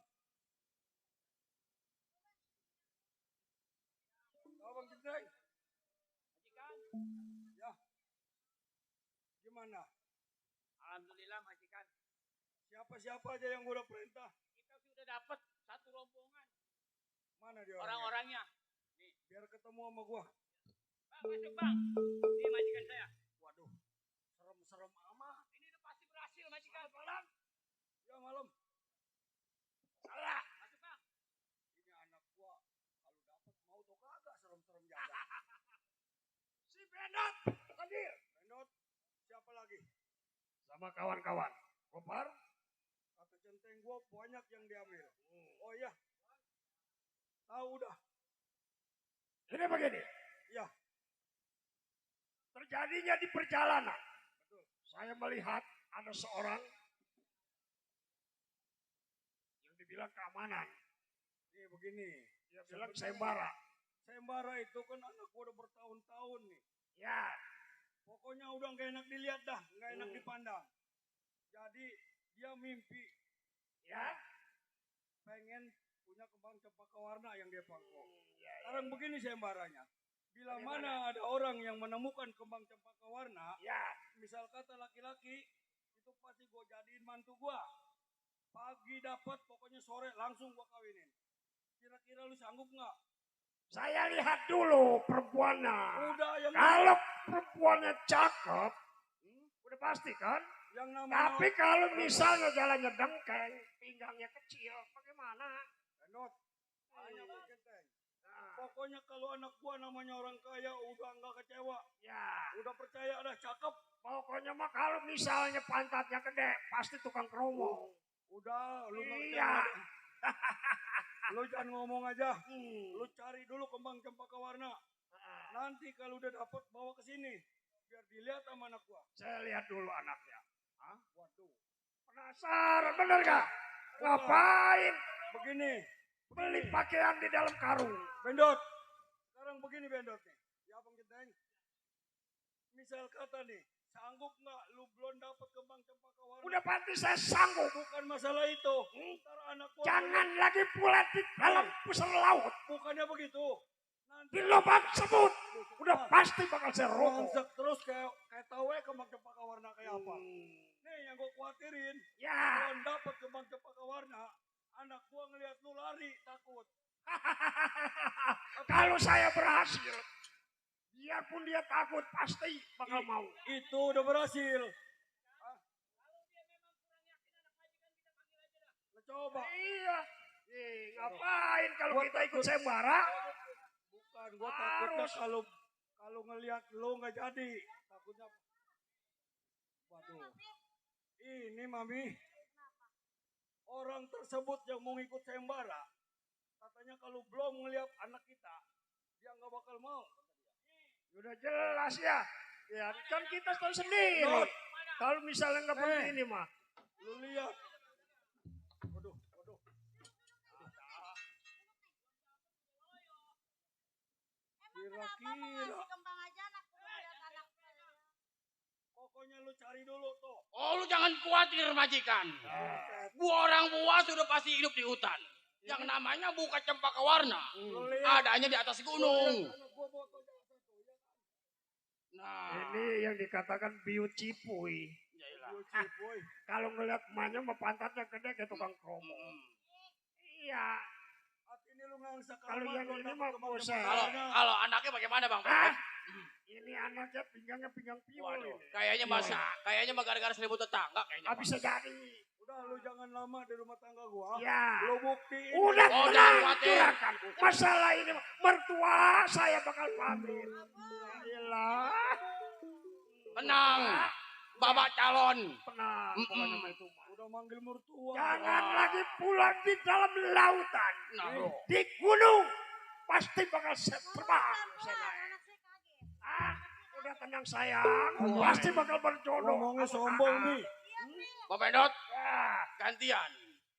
[SPEAKER 3] Abang Genteng.
[SPEAKER 1] Majikan.
[SPEAKER 3] Ya. Gimana?
[SPEAKER 1] Alhamdulillah majikan.
[SPEAKER 3] Siapa-siapa aja yang udah perintah?
[SPEAKER 1] Kita sudah dapat satu rombongan.
[SPEAKER 3] Mana dia orangnya?
[SPEAKER 1] Orang-orangnya.
[SPEAKER 3] Biar ketemu sama gua.
[SPEAKER 1] Bang masuk bang. Ini majikan saya.
[SPEAKER 3] Waduh, serem-serem amat.
[SPEAKER 1] Ini udah pasti berhasil majikan. Malam.
[SPEAKER 3] Ya malam.
[SPEAKER 1] Salah. Masuk bang.
[SPEAKER 3] Ini anak gua kalau dapat mau tuh kagak serem-serem jaga. Si Benot hadir. Benot, siapa lagi? Sama kawan-kawan. Gopar, kata centeng gua banyak yang diambil. Oh iya. Tahu udah.
[SPEAKER 8] Ini begini.
[SPEAKER 3] Ya.
[SPEAKER 8] Terjadinya di perjalanan. Betul. Saya melihat ada seorang yang dibilang keamanan.
[SPEAKER 3] Ini begini.
[SPEAKER 8] Dia bilang sayembara.
[SPEAKER 3] Sayembara itu kan anak gua udah bertahun-tahun nih.
[SPEAKER 8] Ya.
[SPEAKER 3] Pokoknya udah nggak enak dilihat dah, nggak enak dipandang. Jadi dia mimpi,
[SPEAKER 8] Ya.
[SPEAKER 3] pengen punya kembang cempaka warna yang dia pangkok. Sekarang begini sayembaranya. Bila mana ada orang yang menemukan kembang cempaka warna,
[SPEAKER 8] Ya.
[SPEAKER 3] misal kata laki-laki, itu pasti gue jadiin mantu gue. Pagi dapat, pokoknya sore langsung gue kawinin. Kira-kira lu sanggup nggak?
[SPEAKER 8] Saya lihat dulu perempuannya.
[SPEAKER 3] Udah yang
[SPEAKER 8] Kalau perempuannya cakep, udah pasti kan?
[SPEAKER 3] yang namanya
[SPEAKER 8] Tapi kalau misalnya jalannya dengkeng, pinggangnya kecil, bagaimana?
[SPEAKER 3] Benot, tanya Bang Genteng.
[SPEAKER 8] Nah,
[SPEAKER 3] Pokoknya kalau anak gua namanya orang kaya udah nggak kecewa.
[SPEAKER 8] Ya.
[SPEAKER 3] Udah percaya dah cakep.
[SPEAKER 8] Pokoknya mah kalau misalnya pantatnya gede, pasti tukang kromo.
[SPEAKER 3] Udah lu nggak
[SPEAKER 8] Iya.
[SPEAKER 3] Lu jangan ngomong aja.
[SPEAKER 8] Hmm.
[SPEAKER 3] Lu cari dulu kembang cempaka warna. Nanti kalau udah dapet bawa ke sini biar dilihat sama anak gua.
[SPEAKER 8] Saya lihat dulu anaknya.
[SPEAKER 3] Hah? Waduh.
[SPEAKER 8] Penasaran bener gak? Ngapain
[SPEAKER 3] Begini,
[SPEAKER 8] beli pakaian di dalam karung?
[SPEAKER 3] Bendot. Sekarang begini Bendot nih. Ya Bang Genteng. Misal kata nih, sanggup nggak lu belum dapet kembang cempaka warna?
[SPEAKER 8] Udah pasti saya sanggup.
[SPEAKER 3] Bukan masalah itu. Ntar anak gua
[SPEAKER 8] Jangan lagi pula di dalam pusar laut.
[SPEAKER 3] bukannya begitu.
[SPEAKER 8] Di lubang semut. Udah pasti bakal saya rokok.
[SPEAKER 3] Langsek terus kayak tahu ya kembang cempaka warna kayak apa. Nih yang gue khawatirin,
[SPEAKER 8] Ya.
[SPEAKER 3] belum dapet kembang cempaka warna, anak gua ngeliat lu lari takut.
[SPEAKER 8] Kalau saya berhasil, biarpun dia takut pasti bakal mau.
[SPEAKER 3] Itu udah berhasil. Hah? Lu coba.
[SPEAKER 8] Iya. Ngapain kalau kita ikut sembara?
[SPEAKER 3] Bukan, gua takutnya
[SPEAKER 8] Harus.
[SPEAKER 3] kalau ngeliat lu nggak jadi, takutnya. Waduh. Ini Mami. Orang tersebut yang mau ikut sembara, katanya kalau belum ngeliat anak kita, dia nggak bakal mau.
[SPEAKER 8] Udah jelas ya. Ya kan kita tahu sendiri.
[SPEAKER 3] Not.
[SPEAKER 8] Kalau misalnya nggak begini mah.
[SPEAKER 3] Lu lihat. Waduh. Kira-kira. Pokoknya lu cari dulu tuh.
[SPEAKER 1] Oh, lu jangan khawatir majikan. Orang buas sudah pasti hidup di hutan. Yang namanya bukan cempaka warna.
[SPEAKER 3] Lu lihat.
[SPEAKER 1] Adanya di atas gunung.
[SPEAKER 3] Anak gua bawa ke jalan satu, ya kan?
[SPEAKER 1] Nah,
[SPEAKER 8] Ini yang dikatakan biut cipuy.
[SPEAKER 1] yaelah.
[SPEAKER 3] Gua cip, boy.
[SPEAKER 8] Kalau ngeliat emaknya mah pantatnya gede kayak tukang kromo. Iya.
[SPEAKER 3] Hati ini lu ngangsa
[SPEAKER 8] Kalau
[SPEAKER 3] kamar,
[SPEAKER 8] yang
[SPEAKER 3] lu
[SPEAKER 8] ini
[SPEAKER 3] dapet
[SPEAKER 8] mah
[SPEAKER 3] kembang
[SPEAKER 8] bosan.
[SPEAKER 3] cempaka
[SPEAKER 1] Kalau
[SPEAKER 3] warna.
[SPEAKER 1] kalau anaknya bagaimana Bang?
[SPEAKER 8] Ah, ini anaknya pinggangnya pinggang piul
[SPEAKER 1] Waduh,
[SPEAKER 8] ini.
[SPEAKER 1] kayaknya masa, kayaknya mah gara-gara seribu tetangga kayaknya.
[SPEAKER 8] Nggak bisa jadi.
[SPEAKER 3] Udah lu jangan lama di rumah tangga gua.
[SPEAKER 8] Ya.
[SPEAKER 3] Lu buktiin.
[SPEAKER 8] Udah
[SPEAKER 1] Oh,
[SPEAKER 8] tenang,
[SPEAKER 1] jangan khawatir.
[SPEAKER 8] curahkan. Masalah ini mertua saya bakal pamit. Iyalah.
[SPEAKER 1] Menang. Bapak calon.
[SPEAKER 8] Tenang. Pokoknya mah itu mah.
[SPEAKER 3] Udah manggil mertua.
[SPEAKER 8] Jangan lagi pulang di dalam lautan.
[SPEAKER 1] Nah, bro.
[SPEAKER 8] Di gunung. Pasti bakal saya terbang. Saya naik. Ah, udah tenang sayang. Pasti bakal berjodoh.
[SPEAKER 3] Ngomongnya sombong nih.
[SPEAKER 1] Bapak Endot,
[SPEAKER 8] Ya.
[SPEAKER 1] gantian.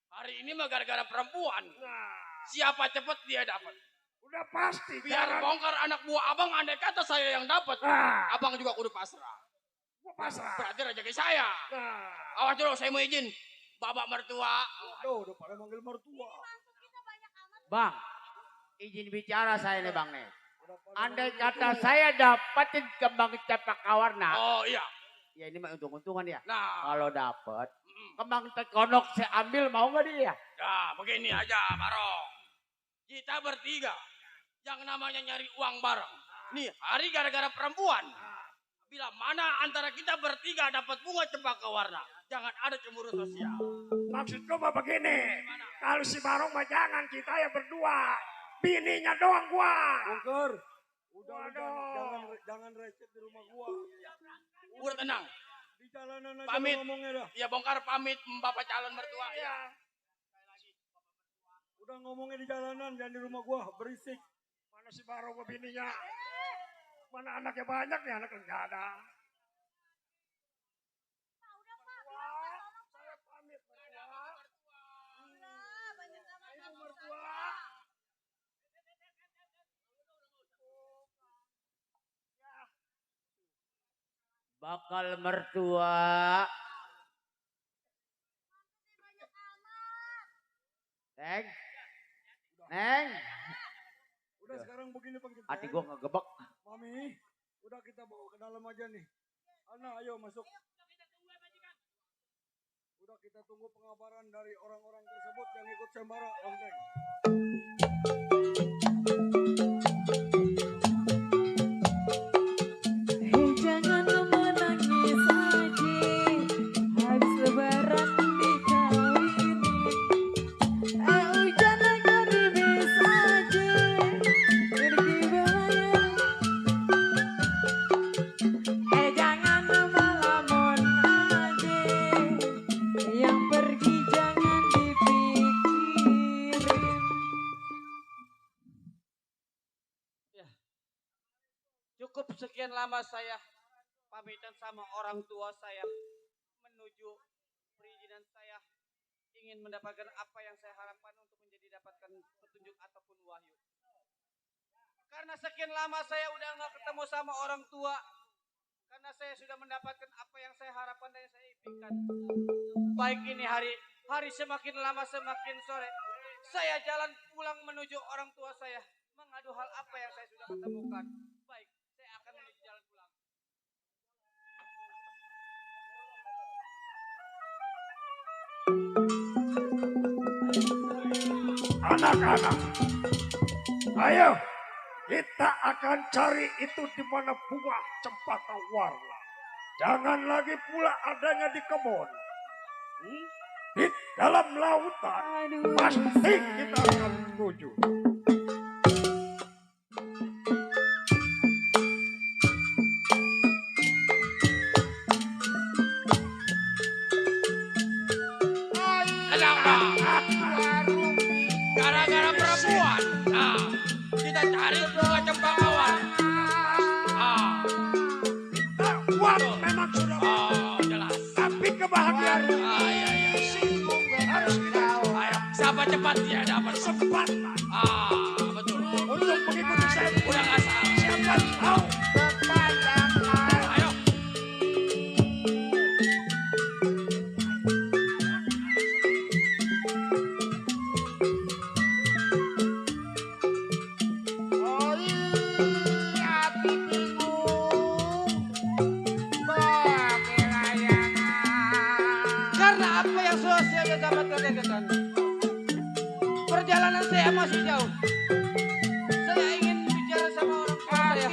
[SPEAKER 1] Hari ini mah gara-gara perempuan.
[SPEAKER 8] Nah,
[SPEAKER 1] Siapa cepet dia dapat.
[SPEAKER 8] udah pasti.
[SPEAKER 1] Biar
[SPEAKER 8] Jangan.
[SPEAKER 1] bongkar anak buah abang, andai kata saya yang dapat.
[SPEAKER 8] Ah,
[SPEAKER 1] Abang juga kudu pasrah.
[SPEAKER 8] gua pasrah.
[SPEAKER 1] Berarti rezeki saya.
[SPEAKER 8] Nah,
[SPEAKER 1] Awas dulu, saya mau izin. Bapak mertua.
[SPEAKER 3] Aduh, udah pada manggil mertua.
[SPEAKER 2] Bang, izin bicara saya nih Bang nih.
[SPEAKER 3] Udah pada
[SPEAKER 2] Andai
[SPEAKER 3] manggil
[SPEAKER 2] kata
[SPEAKER 3] mertua.
[SPEAKER 2] saya dapatin kembang cempaka warna,
[SPEAKER 1] Oh iya.
[SPEAKER 2] ya ini mah untung-untungan ya.
[SPEAKER 1] Nah,
[SPEAKER 2] Kalau dapat
[SPEAKER 1] mm,
[SPEAKER 2] kembang tekonok saya ambil, mau nggak dia?
[SPEAKER 1] ya begini aja, Barong. Kita bertiga. Yang namanya nyari uang bareng. Nih, hari gara-gara perempuan. Bila mana antara kita bertiga dapat bunga cempaka warna. Jangan ada cemburu sosial.
[SPEAKER 8] maksud gua mah begini. Kalau si Barong mah jangan, kita ya berdua. Bininya doang gua.
[SPEAKER 3] Bongkar. Udah lu
[SPEAKER 8] Waduh.
[SPEAKER 3] jangan recet di rumah gua.
[SPEAKER 1] Udah tenang.
[SPEAKER 3] Di jalanan aja
[SPEAKER 1] Pamit.
[SPEAKER 3] lu ngomongnya dah.
[SPEAKER 1] Ya bongkar pamit Bapak calon mertua. Ya.
[SPEAKER 3] Udah ngomongnya di jalanan, jangan di rumah gua. Berisik.
[SPEAKER 8] Mana si Barong sama bininya? Mana anaknya banyak nih, anaknya nggak ada. Saya pamit mertua. Ibu mertua.
[SPEAKER 2] Bakal mertua. Neng, Neng,
[SPEAKER 3] Udah sekarang begini Bang Genteng.
[SPEAKER 2] hati gua ngegebek.
[SPEAKER 3] Mami, udah kita bawa ke dalam aja nih. Ana, ayo masuk. Udah kita tunggu pengabaran dari orang-orang tersebut yang ikut sembara, Bang Genteng.
[SPEAKER 5] Hei jangan menangis aja, habis lebaran dikawini. Hujan lagi bisa aja,
[SPEAKER 6] sekian lama saya pamitan sama orang tua saya menuju perizinan saya ingin mendapatkan apa yang saya harapkan untuk menjadi dapatkan petunjuk ataupun wahyu. Karena sekian lama saya udah nggak ketemu sama orang tua, karena saya sudah mendapatkan apa yang saya harapkan dan yang saya impikan. Baik ini hari semakin lama semakin sore, saya jalan pulang menuju orang tua saya, mengadu hal apa yang saya sudah ketemukan. Baik, saya akan menuju jalan pulang.
[SPEAKER 8] Anak-anak, ayo kita akan cari itu di mana buah cempaka warna. Jangan lagi pula adanya di kebun. Di dalam lautan pasti kita akan menuju.
[SPEAKER 1] Gara-gara perempuan. Nah, kita cari buah cempaka warna.
[SPEAKER 8] Uang memang sudah
[SPEAKER 1] Jelas.
[SPEAKER 8] tapi kebahagiaan harus kita
[SPEAKER 1] Ayo, siapa cepat dia dapat
[SPEAKER 8] sempatkan.
[SPEAKER 1] betul.
[SPEAKER 8] Untuk mengikuti saya
[SPEAKER 1] Udah nggak salah.
[SPEAKER 8] siapa tahu
[SPEAKER 1] Ayo.
[SPEAKER 6] Karena apa yang sudah saya dapatkan katakan, perjalanan saya masih jauh. Saya ingin bicara sama orang tua saya.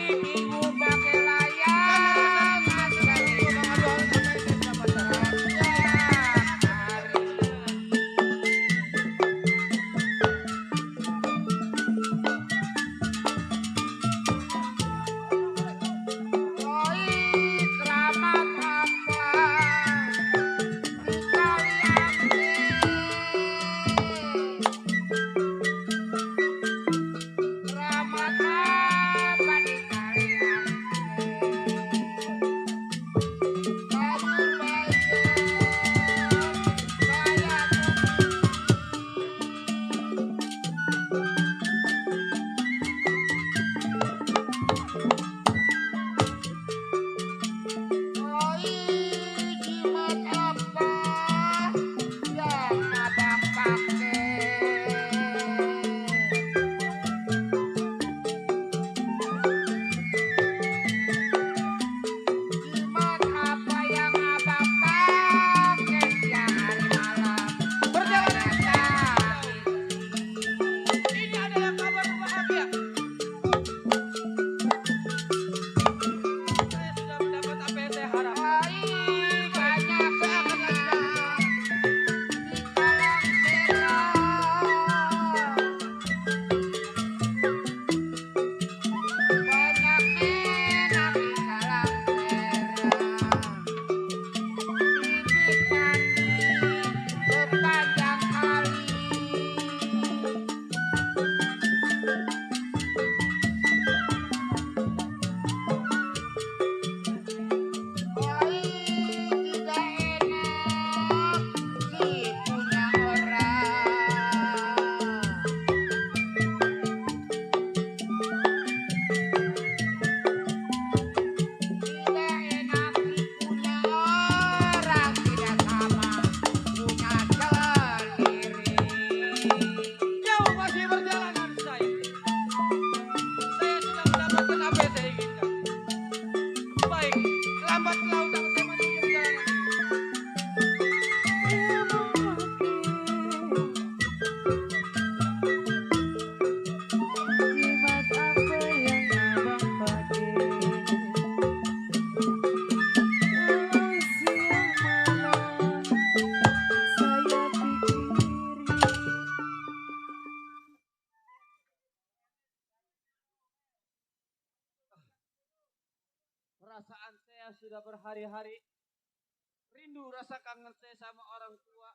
[SPEAKER 6] Ini adalah kabar bahagia. Saya sudah mendapat apa yang saya harapkan. Saya akan lanjutkan. Jauh masih perjalanan saya. Saya sudah mendapatkan apa yang saya inginkan. Baik, lambat laun akan saya menuju perjalanan ini.
[SPEAKER 5] Jimat apa yang abang pakai? Kalau siang malam saya pikirin.
[SPEAKER 6] Perasaan saya sudah berhari-hari rindu rasa kangen saya sama orang tua.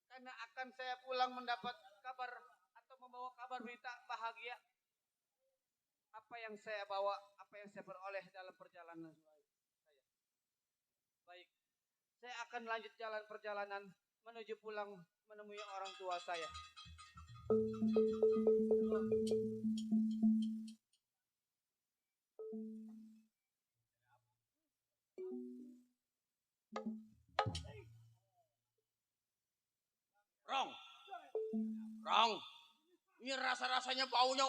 [SPEAKER 6] Karena akan saya pulang mendapat kabar atau membawa kabar berita bahagia. apa yang saya bawa, apa yang saya peroleh dalam perjalanan saya. Baik, saya akan lanjut jalan perjalanan menuju pulang menemui orang tua saya.
[SPEAKER 3] Rong, Rong, ini rasa-rasanya baunya.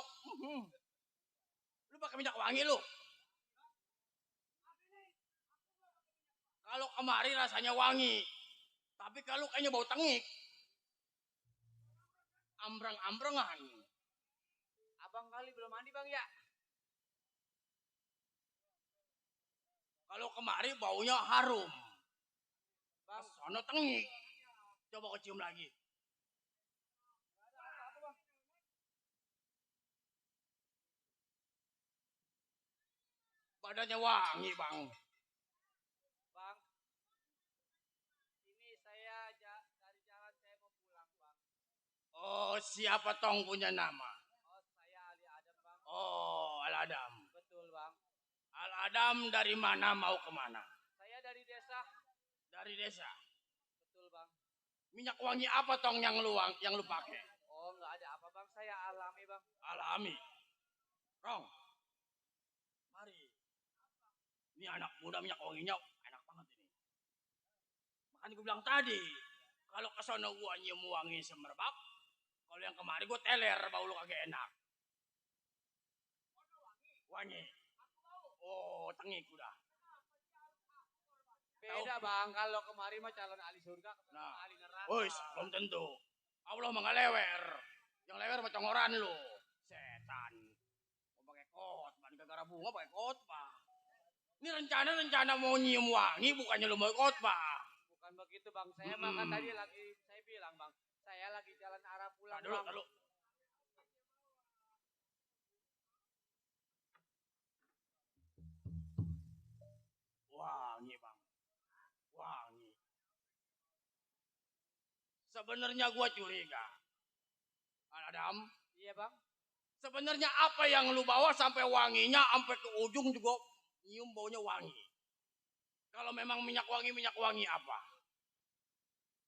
[SPEAKER 3] Lu pakai minyak wangi lu. Kalau kemari rasanya wangi, tapi kalau kayaknya bau tengik. Ambreng-ambrengan.
[SPEAKER 6] Abang kali belum mandi bang ya?
[SPEAKER 3] Kalau kemari baunya harum.
[SPEAKER 6] Bang,
[SPEAKER 3] Sono tengik. Coba kecium lagi. Badannya wangi, Bang.
[SPEAKER 6] bang, ini saya dari jalan saya mau pulang bang.
[SPEAKER 3] Oh, siapa tong punya nama?
[SPEAKER 6] Oh saya Ali Adam bang.
[SPEAKER 3] Oh, Al-Adam.
[SPEAKER 6] Betul bang.
[SPEAKER 3] Al-Adam dari mana mau kemana?
[SPEAKER 6] Saya dari desa.
[SPEAKER 3] Dari desa.
[SPEAKER 6] Betul bang.
[SPEAKER 3] Minyak wangi apa tong yang lu pakai?
[SPEAKER 6] Oh nggak ada apa bang, saya alami bang.
[SPEAKER 3] Alami. Rong. Mari. Ini anak muda minyak wanginya enak banget ini. Makanya gue bilang tadi, kalau ke sono gua nyium wangi semerbak, kalau yang kemarin gue teler bau lu kagak enak. Wangi. Oh, tengik udah.
[SPEAKER 6] Beda bang, kalau kemarin mah calon ahli surga, ketemu
[SPEAKER 3] Nah.
[SPEAKER 6] ahli neraka.
[SPEAKER 3] Woi, belum tentu. Allah mah nggak lewer. Yang lewer mah congoran lu. Setan. Mau pakai khotbah, gara-gara bunga pakai khotbah. Ini rencana mau nyium wangi, bukannya lu mau khotbah.
[SPEAKER 6] Bukan begitu bang, saya makan tadi saya bilang bang, saya lagi jalan arah pulang bang.
[SPEAKER 3] Dulu. Wangi bang, wangi. Sebenarnya gua curiga, Adam.
[SPEAKER 6] Iya bang.
[SPEAKER 3] Sebenarnya apa yang lu bawa sampai wanginya sampai ke ujung juga nyium baunya wangi. Kalau memang minyak wangi apa?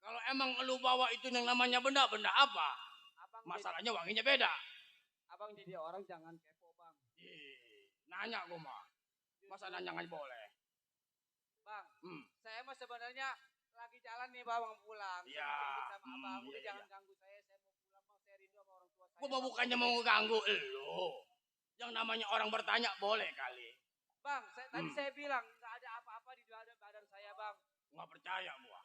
[SPEAKER 3] Kalau emang lu bawa itu yang namanya benda-benda apa?
[SPEAKER 6] Abang
[SPEAKER 3] Masalahnya wanginya beda.
[SPEAKER 6] abang jadi orang jangan kepo bang.
[SPEAKER 3] Nanya gua mah. Masa nanya nggak boleh?
[SPEAKER 6] Bang, saya mah sebenarnya lagi jalan nih bang pulang.
[SPEAKER 3] Iya.
[SPEAKER 6] Saya mau sama abang, udah jangan ganggu saya mau pulang bang, saya rindu sama orang tua saya.
[SPEAKER 3] Gua bukannya mau ngeganggu lu. Yang namanya orang bertanya boleh kali.
[SPEAKER 6] Bang, tadi saya bilang nggak ada apa-apa di badan saya bang.
[SPEAKER 3] Nggak percaya gua.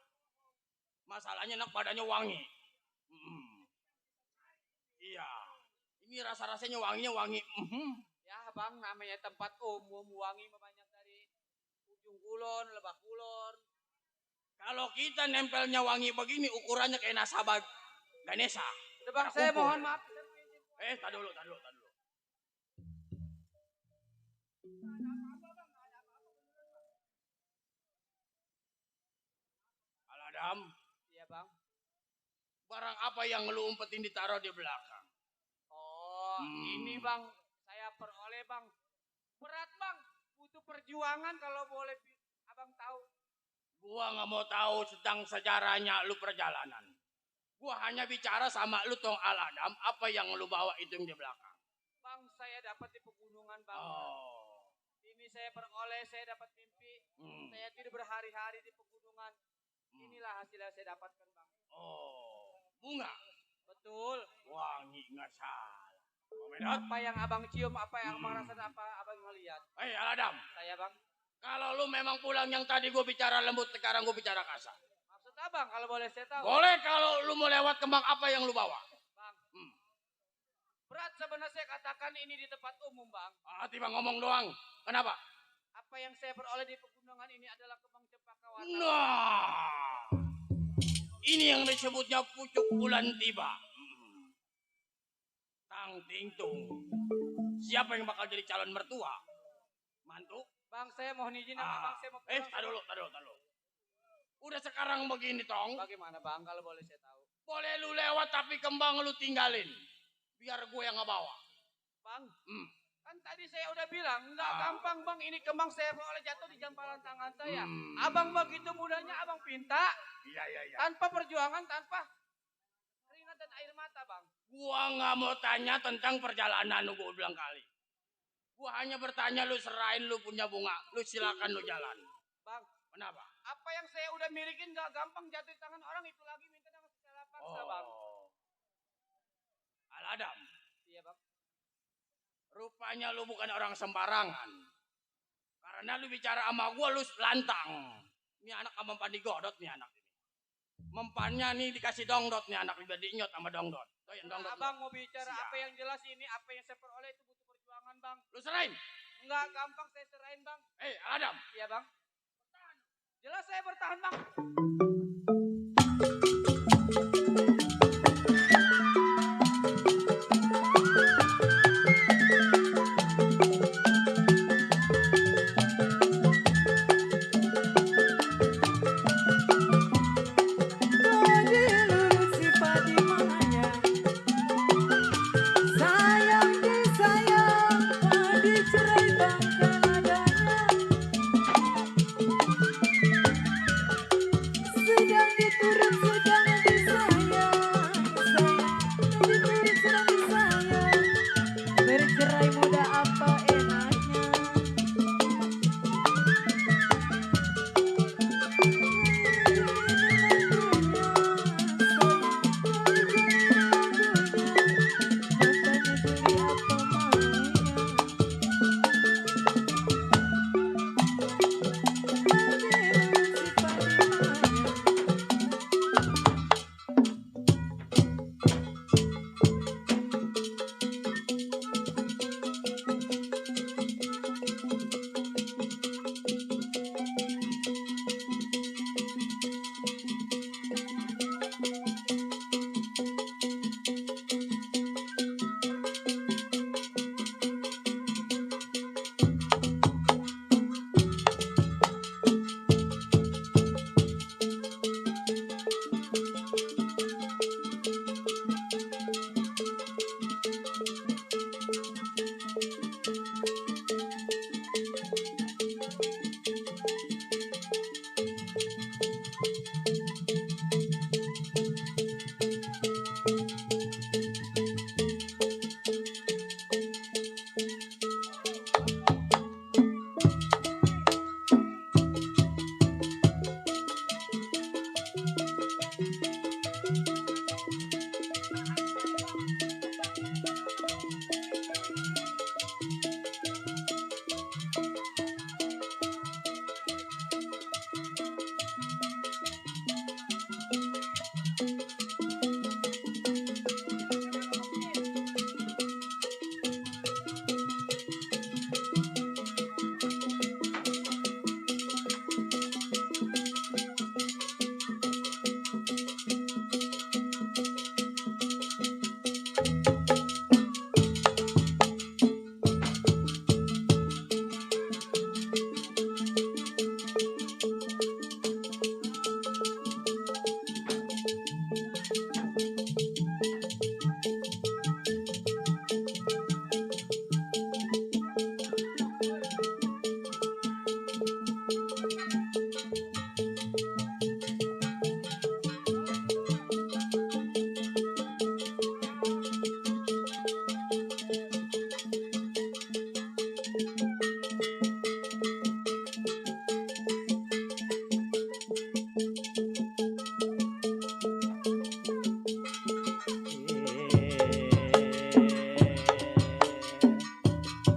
[SPEAKER 3] Masalahnya anak badannya wangi. Iya. Ini rasa-rasanya wanginya wangi.
[SPEAKER 6] Ya bang, namanya tempat umum, wangi banyak dari ujung kulon, lebah kulon.
[SPEAKER 3] Kalau kita nempelnya wangi begini, ukurannya kayak nasabah Ganesha.
[SPEAKER 6] Udah bang, saya mohon maaf.
[SPEAKER 3] Tak dulu. Al-Adam.
[SPEAKER 6] Iya bang.
[SPEAKER 3] Barang apa yang lu umpetin ditaruh di belakang?
[SPEAKER 6] Oh, ini bang, saya peroleh bang. Berat bang, butuh perjuangan kalau boleh abang tahu.
[SPEAKER 3] Gua nggak mau tahu tentang sejarahnya lu perjalanan. Gua hanya bicara sama lu tong Al-Adam, apa yang lu bawa itu yang di belakang.
[SPEAKER 6] Bang, saya dapat di pegunungan bang.
[SPEAKER 3] Oh.
[SPEAKER 6] Ini saya peroleh, saya dapat mimpi. Saya tidur berhari-hari di pegunungan. Inilah hasil yang saya dapatkan bang.
[SPEAKER 3] Oh, bunga.
[SPEAKER 6] Betul.
[SPEAKER 3] Wangi nggak salah.
[SPEAKER 6] Apa yang abang cium, apa yang abang rasakan, apa abang ngeliat?
[SPEAKER 3] Hei Al-Adam.
[SPEAKER 6] Saya bang.
[SPEAKER 3] Kalau lu memang pulang yang tadi gue bicara lembut, sekarang gue bicara kasar.
[SPEAKER 6] Maksud abang kalau boleh saya tahu?
[SPEAKER 3] Boleh kalau lu mau lewat kembang apa yang lu bawa.
[SPEAKER 6] Bang. Berat sebenarnya saya katakan ini di tempat umum bang.
[SPEAKER 3] Tiba ngomong doang. Kenapa?
[SPEAKER 6] Apa yang saya peroleh di pegunungan ini adalah kembang cempaka warna.
[SPEAKER 3] Nah, ini yang disebutnya pucuk bulan tiba. Tang ting tung. Siapa yang bakal jadi calon mertua? Mantu?
[SPEAKER 6] Bang, saya mohon izin bang, saya mau pulang.
[SPEAKER 3] Tak dulu. Udah sekarang begini tong.
[SPEAKER 6] Bagaimana bang kalau boleh saya tahu?
[SPEAKER 3] Boleh lu lewat tapi kembang lu tinggalin. Biar gue yang ngebawa.
[SPEAKER 6] Bang, kan Kan tadi saya udah bilang, nggak gampang bang, ini kembang saya oleh jatuh di jampalan tangan saya.
[SPEAKER 8] Hmm.
[SPEAKER 6] Abang begitu mudahnya abang pinta,
[SPEAKER 8] Iya.
[SPEAKER 6] tanpa perjuangan, tanpa keringat dan air mata bang.
[SPEAKER 8] Gua nggak mau tanya tentang perjalanan lu, gua bilang kali. Gua hanya bertanya lu serain lu punya bunga, lu silakan lu jalan.
[SPEAKER 6] Bang,
[SPEAKER 8] Kenapa?
[SPEAKER 6] apa yang saya udah milikin nggak gampang jatuh di tangan orang, itu lagi minta dengan segala paksa bang.
[SPEAKER 8] Al-Adam,
[SPEAKER 6] Iya bang.
[SPEAKER 8] rupanya lu bukan orang sembarangan. Karena lu bicara sama gua lu lantang. Ini anak sama mempan digodot nih anak ini. Mempannya nih dikasih dongdot nih anak udah diinyot sama dongdot. Tuh yang dongdot.
[SPEAKER 6] Abang mau bicara
[SPEAKER 8] Siap.
[SPEAKER 6] apa yang jelas ini, apa yang saya peroleh itu butuh perjuangan bang.
[SPEAKER 8] Lu serain.
[SPEAKER 6] Nggak gampang saya serain bang.
[SPEAKER 8] Al-Adam.
[SPEAKER 6] Iya bang. Jelas saya bertahan bang.
[SPEAKER 5] Bercerai muda apa enaknya? Matanya jeli apa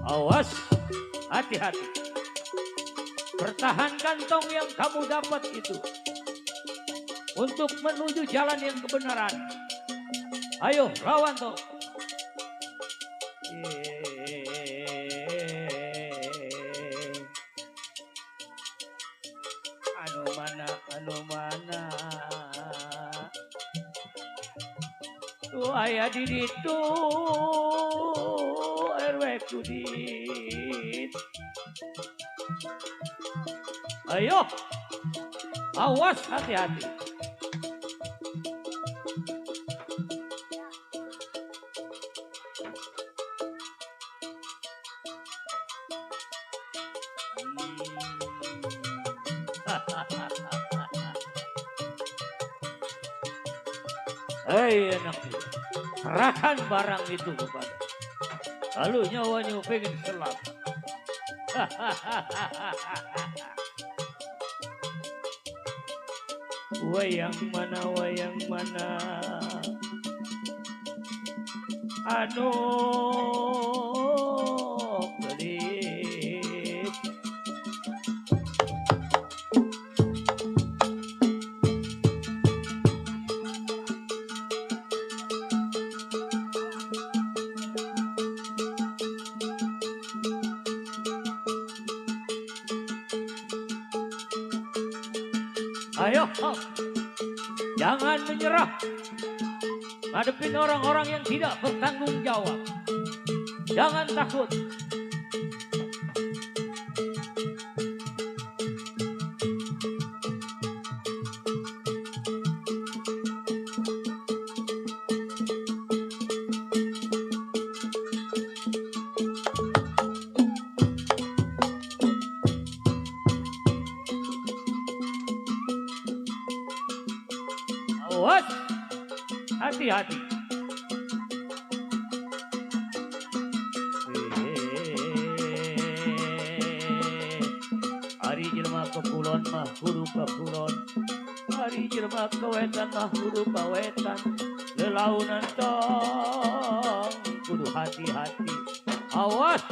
[SPEAKER 9] Awas, hati-hati. Pertahankan tong yang kamu dapat itu untuk menuju jalan yang kebenaran. Ayo, lawan tong. Anu mana. Tuh aya di ditu RW Kudit. Ayo, awas hati-hati. Hei anak muda, serahkan barang itu kepada. Kalau nyawanya pengen selamat. Wayang mana, wayang mana? Anu gelis. Ayo, jangan menyerah. Ngadepin orang-orang yang tidak bertanggung jawab. Jangan takut. Awas, hati-hati. Hari jelma kekulon mah kudu kekulon. Hari jelma kewetan mah kudu kewetan. Lelaunan tong kudu hati-hati. Awas.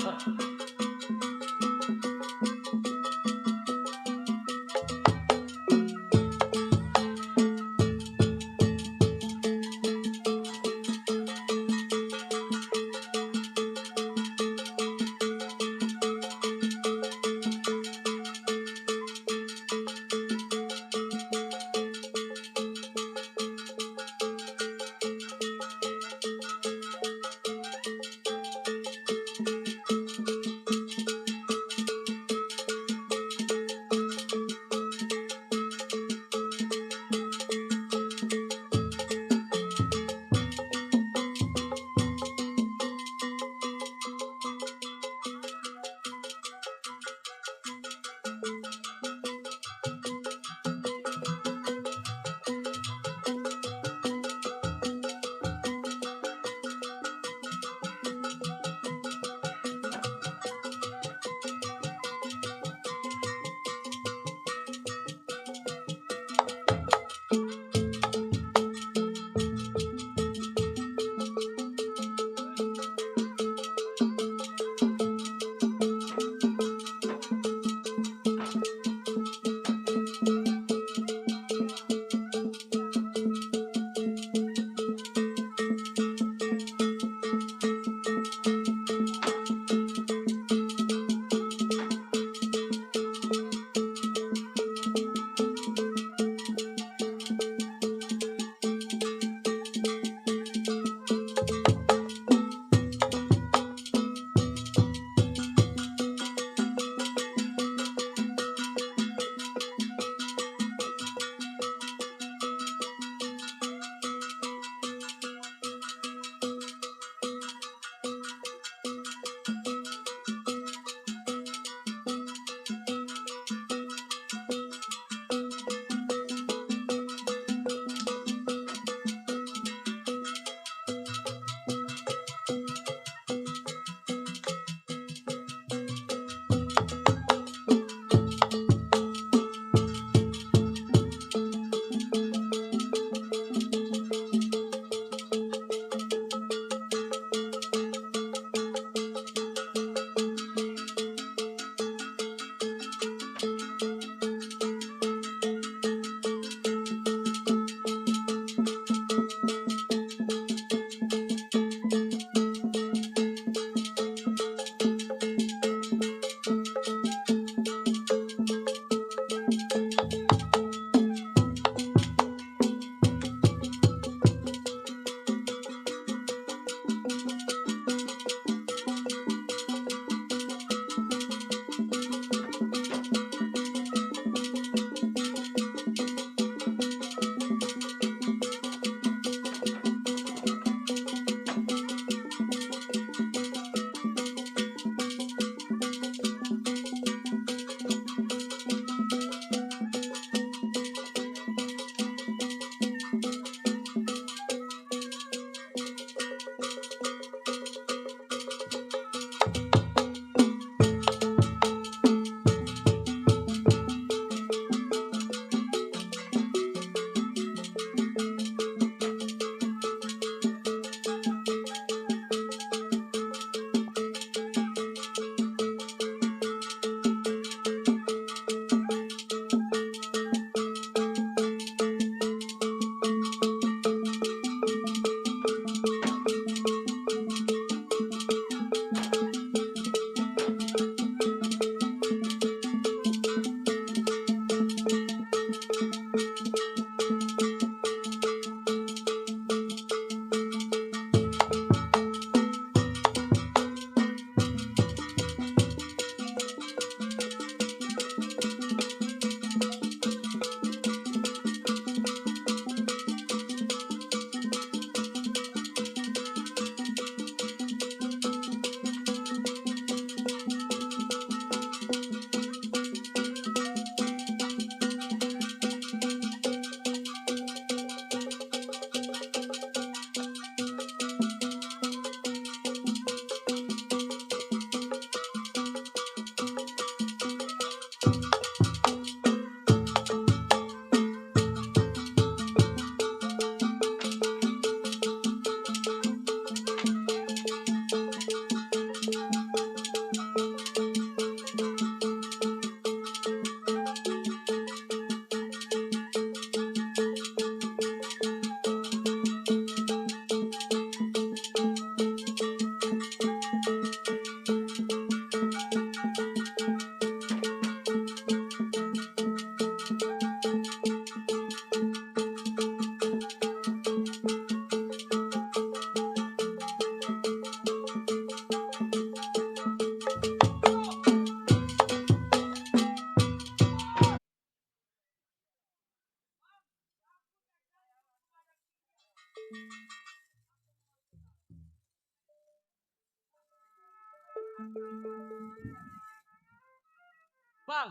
[SPEAKER 6] Bang,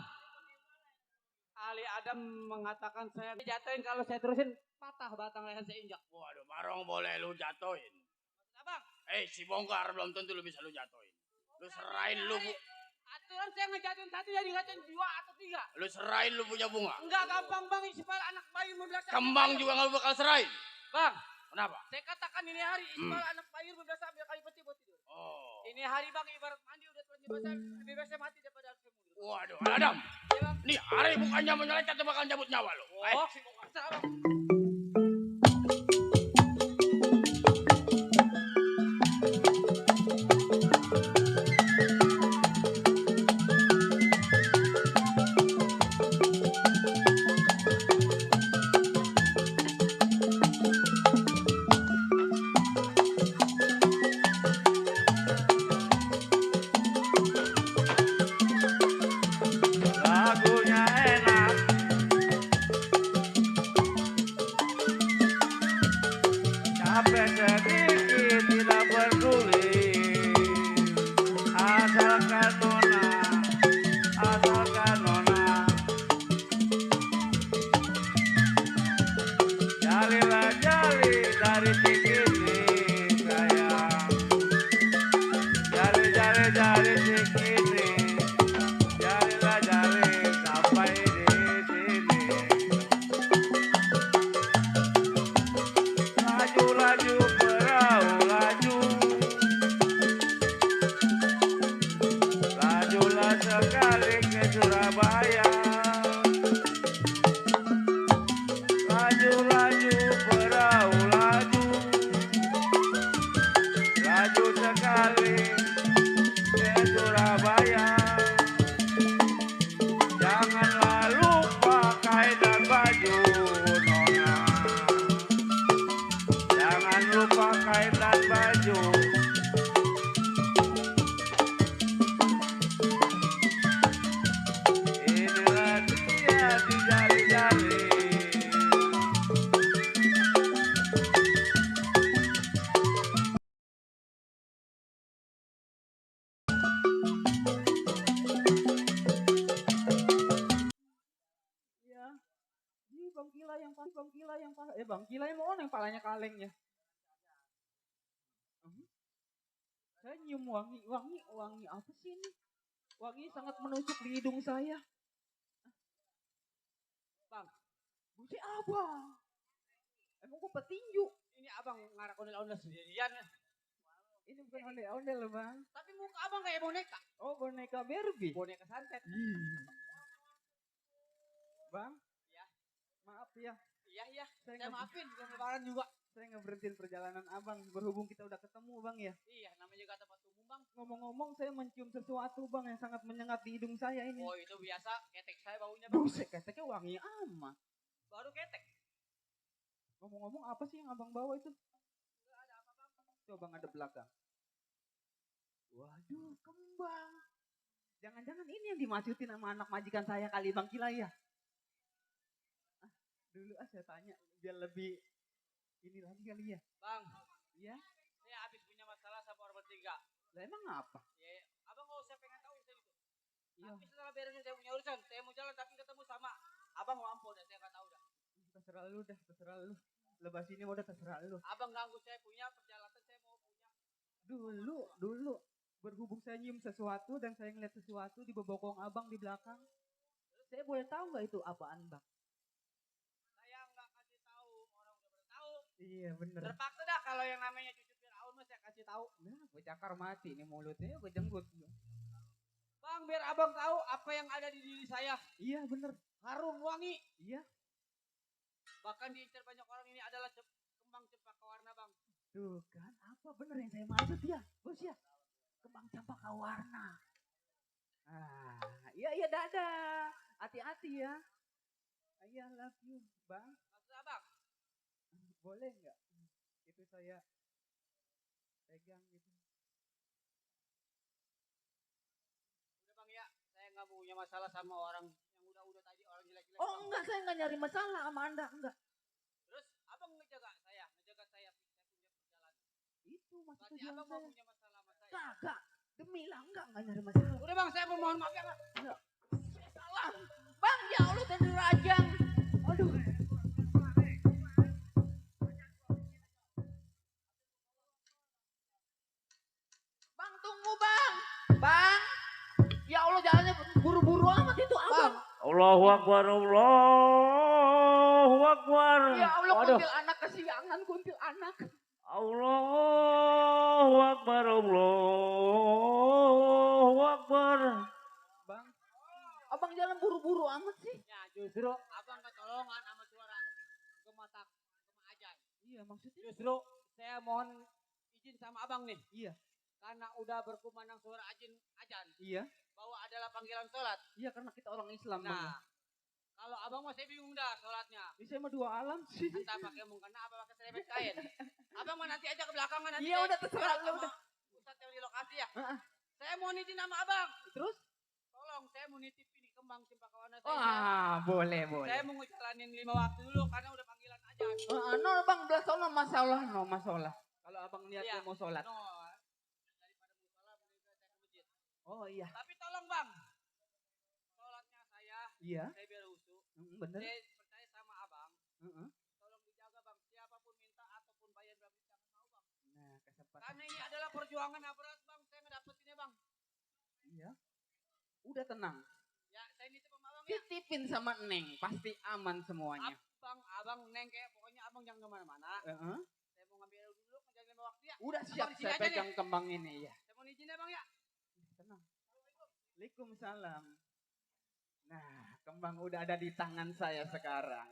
[SPEAKER 6] Ali Adam mengatakan saya jatuhin kalau saya terusin patah batang leher saya injak.
[SPEAKER 8] Waduh, Barong boleh lu jatuhin.
[SPEAKER 6] Abang,
[SPEAKER 8] Si Bongkar belum tentu lu bisa lu jatuhin. Lu serahin lu,
[SPEAKER 6] aturan saya ngejatuhin satu jadi ngejatuhin 2 atau 3.
[SPEAKER 8] lu serahin lu punya bunga.
[SPEAKER 6] Enggak gampang bang, Ismail anak bayi 15 tahun.
[SPEAKER 8] Kembang juga nggak lu bakal serahin.
[SPEAKER 6] Bang,
[SPEAKER 8] Kenapa?
[SPEAKER 6] saya katakan ini hari Ismail anak bayi 15 tahun biar kali peti buat tidur.
[SPEAKER 8] Oh.
[SPEAKER 6] Ini hari bang ibarat mandi udah telanjang basah, lebih baik saya mati daripada harus saya mundur.
[SPEAKER 8] Waduh, Adam.
[SPEAKER 6] Iya bang.
[SPEAKER 8] Nih hari bukannya menyelekat bakal cabut nyawa lu.
[SPEAKER 6] Oh, si Bongkar salah bang.
[SPEAKER 9] Lagunya enak, capek sedikit tidak peduli, asalkan nona, asalkan nona. Jalilah jali dari sini sayang, jali jali jali sini. Jalilah jali sampai di sini. Laju laju perahu laju. Lajulah sekali ke Surabaya. Laju laju perahu laju. Laju sekali ke Surabaya. Janganlah lupa kain dan baju nona. Jangan lupa kain dan baju. Inilah dia di jali-jali.
[SPEAKER 2] Ya. Bang Gila yang mana yang palanya kaleng ya? Saya nyium wangi apa sih ini? Wangi sangat menusuk di hidung saya.
[SPEAKER 6] Bang,
[SPEAKER 2] Busi abang. Emang gua petinju.
[SPEAKER 6] ini abang ngarak ondel-ondel sendirian ya.
[SPEAKER 2] Ini bukan ondel-ondel loh bang.
[SPEAKER 6] Tapi muka abang kayak boneka.
[SPEAKER 2] Oh boneka Barbie.
[SPEAKER 6] Boneka santet.
[SPEAKER 2] Bang.
[SPEAKER 6] Ya.
[SPEAKER 2] Maaf ya.
[SPEAKER 6] Iya.
[SPEAKER 2] Saya
[SPEAKER 6] Saya
[SPEAKER 2] nggak-
[SPEAKER 6] maafin belum lebaran juga.
[SPEAKER 2] Saya nggak berhentiin perjalanan abang. Berhubung kita udah ketemu bang ya.
[SPEAKER 6] Iya, namanya juga tempat umum bang.
[SPEAKER 2] Ngomong-ngomong saya mencium sesuatu bang yang sangat menyengat di hidung saya ini.
[SPEAKER 6] Oh itu biasa, ketek saya baunya bang.
[SPEAKER 2] Buset, keteknya wangi amat.
[SPEAKER 6] Baru ketek.
[SPEAKER 2] Ngomong-ngomong apa sih yang abang bawa itu? Coba ngadep belakang. Waduh, kembang. Jangan-jangan ini yang dimasukin sama anak majikan saya kali Bang Kila ya? Dulu saya tanya biar lebih ini lagi kali ya.
[SPEAKER 6] Bang,
[SPEAKER 2] Iya?
[SPEAKER 6] saya habis punya masalah sama orang bertiga.
[SPEAKER 2] Lah emang apa?
[SPEAKER 6] Ya, abang nggak usah pengen tahu urusan itu.
[SPEAKER 2] Iya.
[SPEAKER 6] Tapi setelah beresin saya punya urusan, saya mau jalan tapi ketemu sama abang mau ampun dan saya nggak tahu dah.
[SPEAKER 2] Terserah lu dah, terserah lu. Lepas ini udah terserah lu.
[SPEAKER 6] Abang ganggu saya punya perjalanan saya mau punya.
[SPEAKER 2] Dulu. Berhubung saya nyium sesuatu dan saya ngeliat sesuatu di bebokong abang di belakang. Saya boleh tahu nggak itu apaan bang?
[SPEAKER 6] Saya nggak kasih tahu, orang udah pada tahu.
[SPEAKER 2] Iya bener.
[SPEAKER 6] Terpaksa dah kalau yang namanya cucu Firaun mah saya kasih tahu.
[SPEAKER 2] Nah, gue cakar mati nih mulutnya, gue jenggut.
[SPEAKER 6] Bang, biar abang tahu apa yang ada di diri saya.
[SPEAKER 2] Iya bener.
[SPEAKER 6] Harum wangi.
[SPEAKER 2] Iya.
[SPEAKER 6] Bahkan diincar banyak orang ini adalah kembang cempaka warna bang.
[SPEAKER 2] Tuh kan, apa bener yang saya maksud ya, bos ya? Kembang cempaka warna. Iya dadah. Hati-hati ya. I love you, bang.
[SPEAKER 6] Maksud abang?
[SPEAKER 2] Boleh nggak? Itu saya pegang gitu.
[SPEAKER 6] Udah bang ya, saya nggak mau punya masalah sama orang yang udah tadi orang jelek-jelek.
[SPEAKER 2] Oh
[SPEAKER 6] Bang.
[SPEAKER 2] enggak, saya nggak nyari masalah sama anda, enggak.
[SPEAKER 6] Terus abang ngejaga saya
[SPEAKER 2] Itu maksud
[SPEAKER 8] Berarti
[SPEAKER 2] tujuan
[SPEAKER 8] abang mau
[SPEAKER 2] saya.
[SPEAKER 8] punya masalah sama saya.
[SPEAKER 2] Kagak. Demi lah enggak nyari masalah.
[SPEAKER 8] Udah bang, saya memohon maaf ya bang.
[SPEAKER 1] Salah. Bang, ya Allah tadi rajang. Aduh. Bang, tunggu bang. Bang. Ya Allah jalannya buru-buru amat itu abang.
[SPEAKER 9] Allahu Akbar, Allahu Akbar.
[SPEAKER 1] Ya Allah
[SPEAKER 9] Waduh.
[SPEAKER 1] kuntil anak kesiangan kuntil anak.
[SPEAKER 9] Allahu Akbar, Allahu Akbar.
[SPEAKER 1] Bang. Abang jalan buru-buru amat sih.
[SPEAKER 8] Ya justru abang ketolongan sama suara gematak sama ajan.
[SPEAKER 2] Iya maksudnya.
[SPEAKER 8] Justru saya mohon izin sama abang nih.
[SPEAKER 2] Iya.
[SPEAKER 8] Karena udah berkumandang suara ajan.
[SPEAKER 2] Iya.
[SPEAKER 8] Bahwa adalah panggilan sholat.
[SPEAKER 2] Iya karena kita orang Islam bang.
[SPEAKER 8] Nah, kalau abang mah saya bingung dah sholatnya.
[SPEAKER 2] Ini saya mah dua alam sih.
[SPEAKER 8] Entah pakai mukena apa pakai selepet kain. Abang mah nanti aja ke belakangan nanti.
[SPEAKER 2] Iya,
[SPEAKER 8] saya
[SPEAKER 2] udah terserah lu,
[SPEAKER 8] sama
[SPEAKER 2] udah.
[SPEAKER 8] Ustadz yang di lokasi ya.
[SPEAKER 2] Heeh.
[SPEAKER 8] Saya mau nitip nama abang.
[SPEAKER 2] Terus?
[SPEAKER 8] Tolong saya mau nitip ini kembang cempakawana saya.
[SPEAKER 2] Wah boleh boleh.
[SPEAKER 8] Saya mau ngejalanin 5 waktu dulu karena udah panggilan aja.
[SPEAKER 1] No bang, belas sono masalah no masalah.
[SPEAKER 2] Kalau abang niatnya
[SPEAKER 8] Iya.
[SPEAKER 2] mau sholat.
[SPEAKER 8] No, daripada musola mending saya ke masjid.
[SPEAKER 2] Oh iya.
[SPEAKER 8] Tapi tolong bang, sholatnya saya
[SPEAKER 2] Iya.
[SPEAKER 8] biar usuh.
[SPEAKER 2] Bener.
[SPEAKER 8] Saya percaya sama abang.
[SPEAKER 2] Heeh.
[SPEAKER 8] Tolong dijaga bang, siapapun minta ataupun bayar berapa jangan mau bang.
[SPEAKER 2] Nah kesempatan.
[SPEAKER 8] Karena ini adalah perjuangan yang berat bang, saya ngedapetinnya bang.
[SPEAKER 2] Iya. Udah tenang.
[SPEAKER 8] Ya saya nitip sama abang ya.
[SPEAKER 1] Titipin sama Neng, pasti aman semuanya.
[SPEAKER 8] Abang neng kayak pokoknya abang jangan kemana-mana.
[SPEAKER 2] Heeh.
[SPEAKER 8] Saya mau ngambil dulu ngejagain 5 waktu ya.
[SPEAKER 2] Udah
[SPEAKER 8] Abang
[SPEAKER 2] siap
[SPEAKER 8] di sini
[SPEAKER 2] saya
[SPEAKER 8] aja
[SPEAKER 2] pegang kembang ini ya.
[SPEAKER 8] Saya mau izin ya bang ya.
[SPEAKER 2] Tenang. Waalaikumsalam. Nah, kembang udah ada di tangan saya sekarang.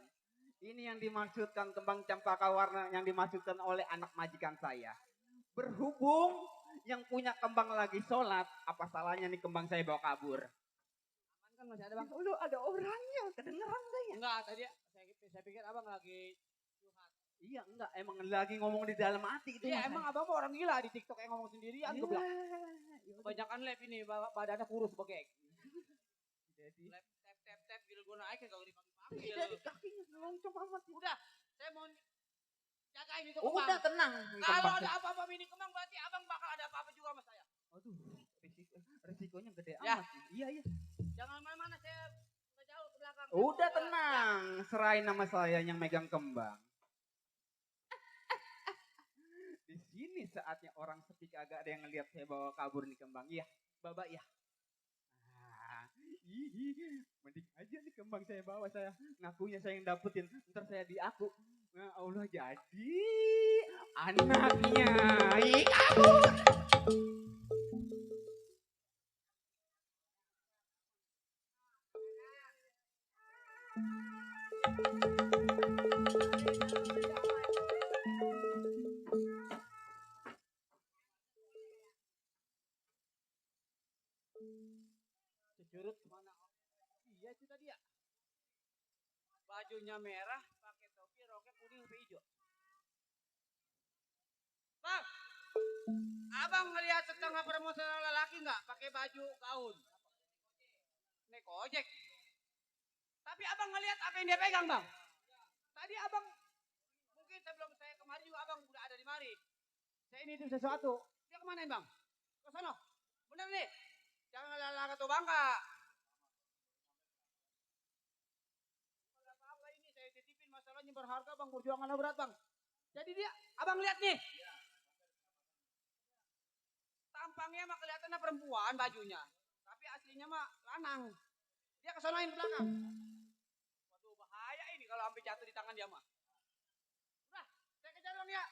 [SPEAKER 2] Ini yang dimaksudkan kembang cempaka warna yang dimaksudkan oleh anak majikan saya. Berhubung yang punya kembang lagi sholat, apa salahnya nih kembang saya bawa kabur?
[SPEAKER 8] Aman kan masih ada bang?
[SPEAKER 2] Lu ada orangnya, kedengeran gak ya?
[SPEAKER 8] Enggak tadi saya pikir abang lagi curhat.
[SPEAKER 2] Iya enggak, emang lagi ngomong di dalam hati itu.
[SPEAKER 8] Iya
[SPEAKER 2] Mas.
[SPEAKER 8] emang abang mah orang gila di TikTok yang ngomong sendirian
[SPEAKER 2] Iya.
[SPEAKER 8] gue bilang.
[SPEAKER 2] Ya udah.
[SPEAKER 8] Kebanyakan live ini badannya kurus begek.
[SPEAKER 2] Jadi,
[SPEAKER 8] Live tap bil gue naik kalau dipanggil.
[SPEAKER 2] dari kakinya ngeloncong amat.
[SPEAKER 8] Udah, saya mau jagain itu
[SPEAKER 2] Oh,
[SPEAKER 8] kembang.
[SPEAKER 2] udah tenang.
[SPEAKER 8] Kalau ada apa-apa ini kembang berarti abang bakal ada apa-apa juga sama saya.
[SPEAKER 2] Aduh, risikonya gede
[SPEAKER 8] Ya.
[SPEAKER 2] amat. Sih. Iya, iya.
[SPEAKER 8] Jangan mana-mana saya udah jauh ke belakang.
[SPEAKER 2] Udah tenang, serahin nama saya yang megang kembang. Di sini saatnya orang sepi kagak ada yang ngelihat saya bawa kabur nih kembang. Iya, Babak ya. Ah, mending aja nih kembang saya bawa saya. Ngakunya saya yang dapetin, ntar saya diaku. Nah, Allah jadi anaknya. Ih, kabur.
[SPEAKER 8] Sejurut kemana? Iya itu tadi ya. Bajunya merah, pakai topi, roknya kuning, sampai hijau. Bang, abang ngelihat setengah promosional lelaki nggak pakai baju gaun? Naik ojek. Tapi abang ngelihat apa yang dia pegang bang? Tadi abang mungkin sebelum saya kemarin juga abang udah ada di mari. Saya ini itu sesuatu. Dia kemana bang? Ke sana. Bener nih. Jangan lala ke bangka. Apa ini saya titipin masalahnya berharga bang, perjuangannya berat bang. Jadi dia, abang lihat nih. Tampangnya mah kelihatannya perempuan bajunya, tapi aslinya mah lanang. Dia kesonain belakang. Waduh bahaya ini kalau sampai jatuh di tangan dia mah. Udah, saya kejar bang ya.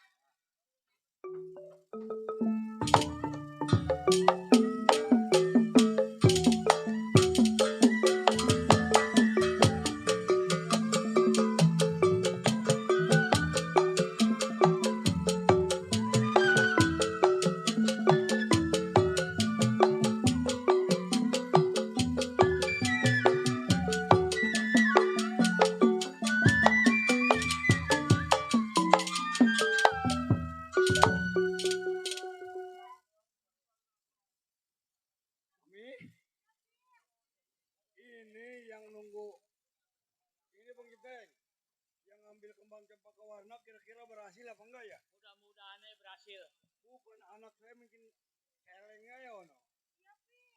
[SPEAKER 3] Ini yang nunggu. Ini Bang Giteng. Yang ngambil kembang cempaka warna kira-kira berhasil apa enggak ya?
[SPEAKER 8] Mudah-mudahan berhasil.
[SPEAKER 3] Bukan anak saya mungkin kelengnya ya ono.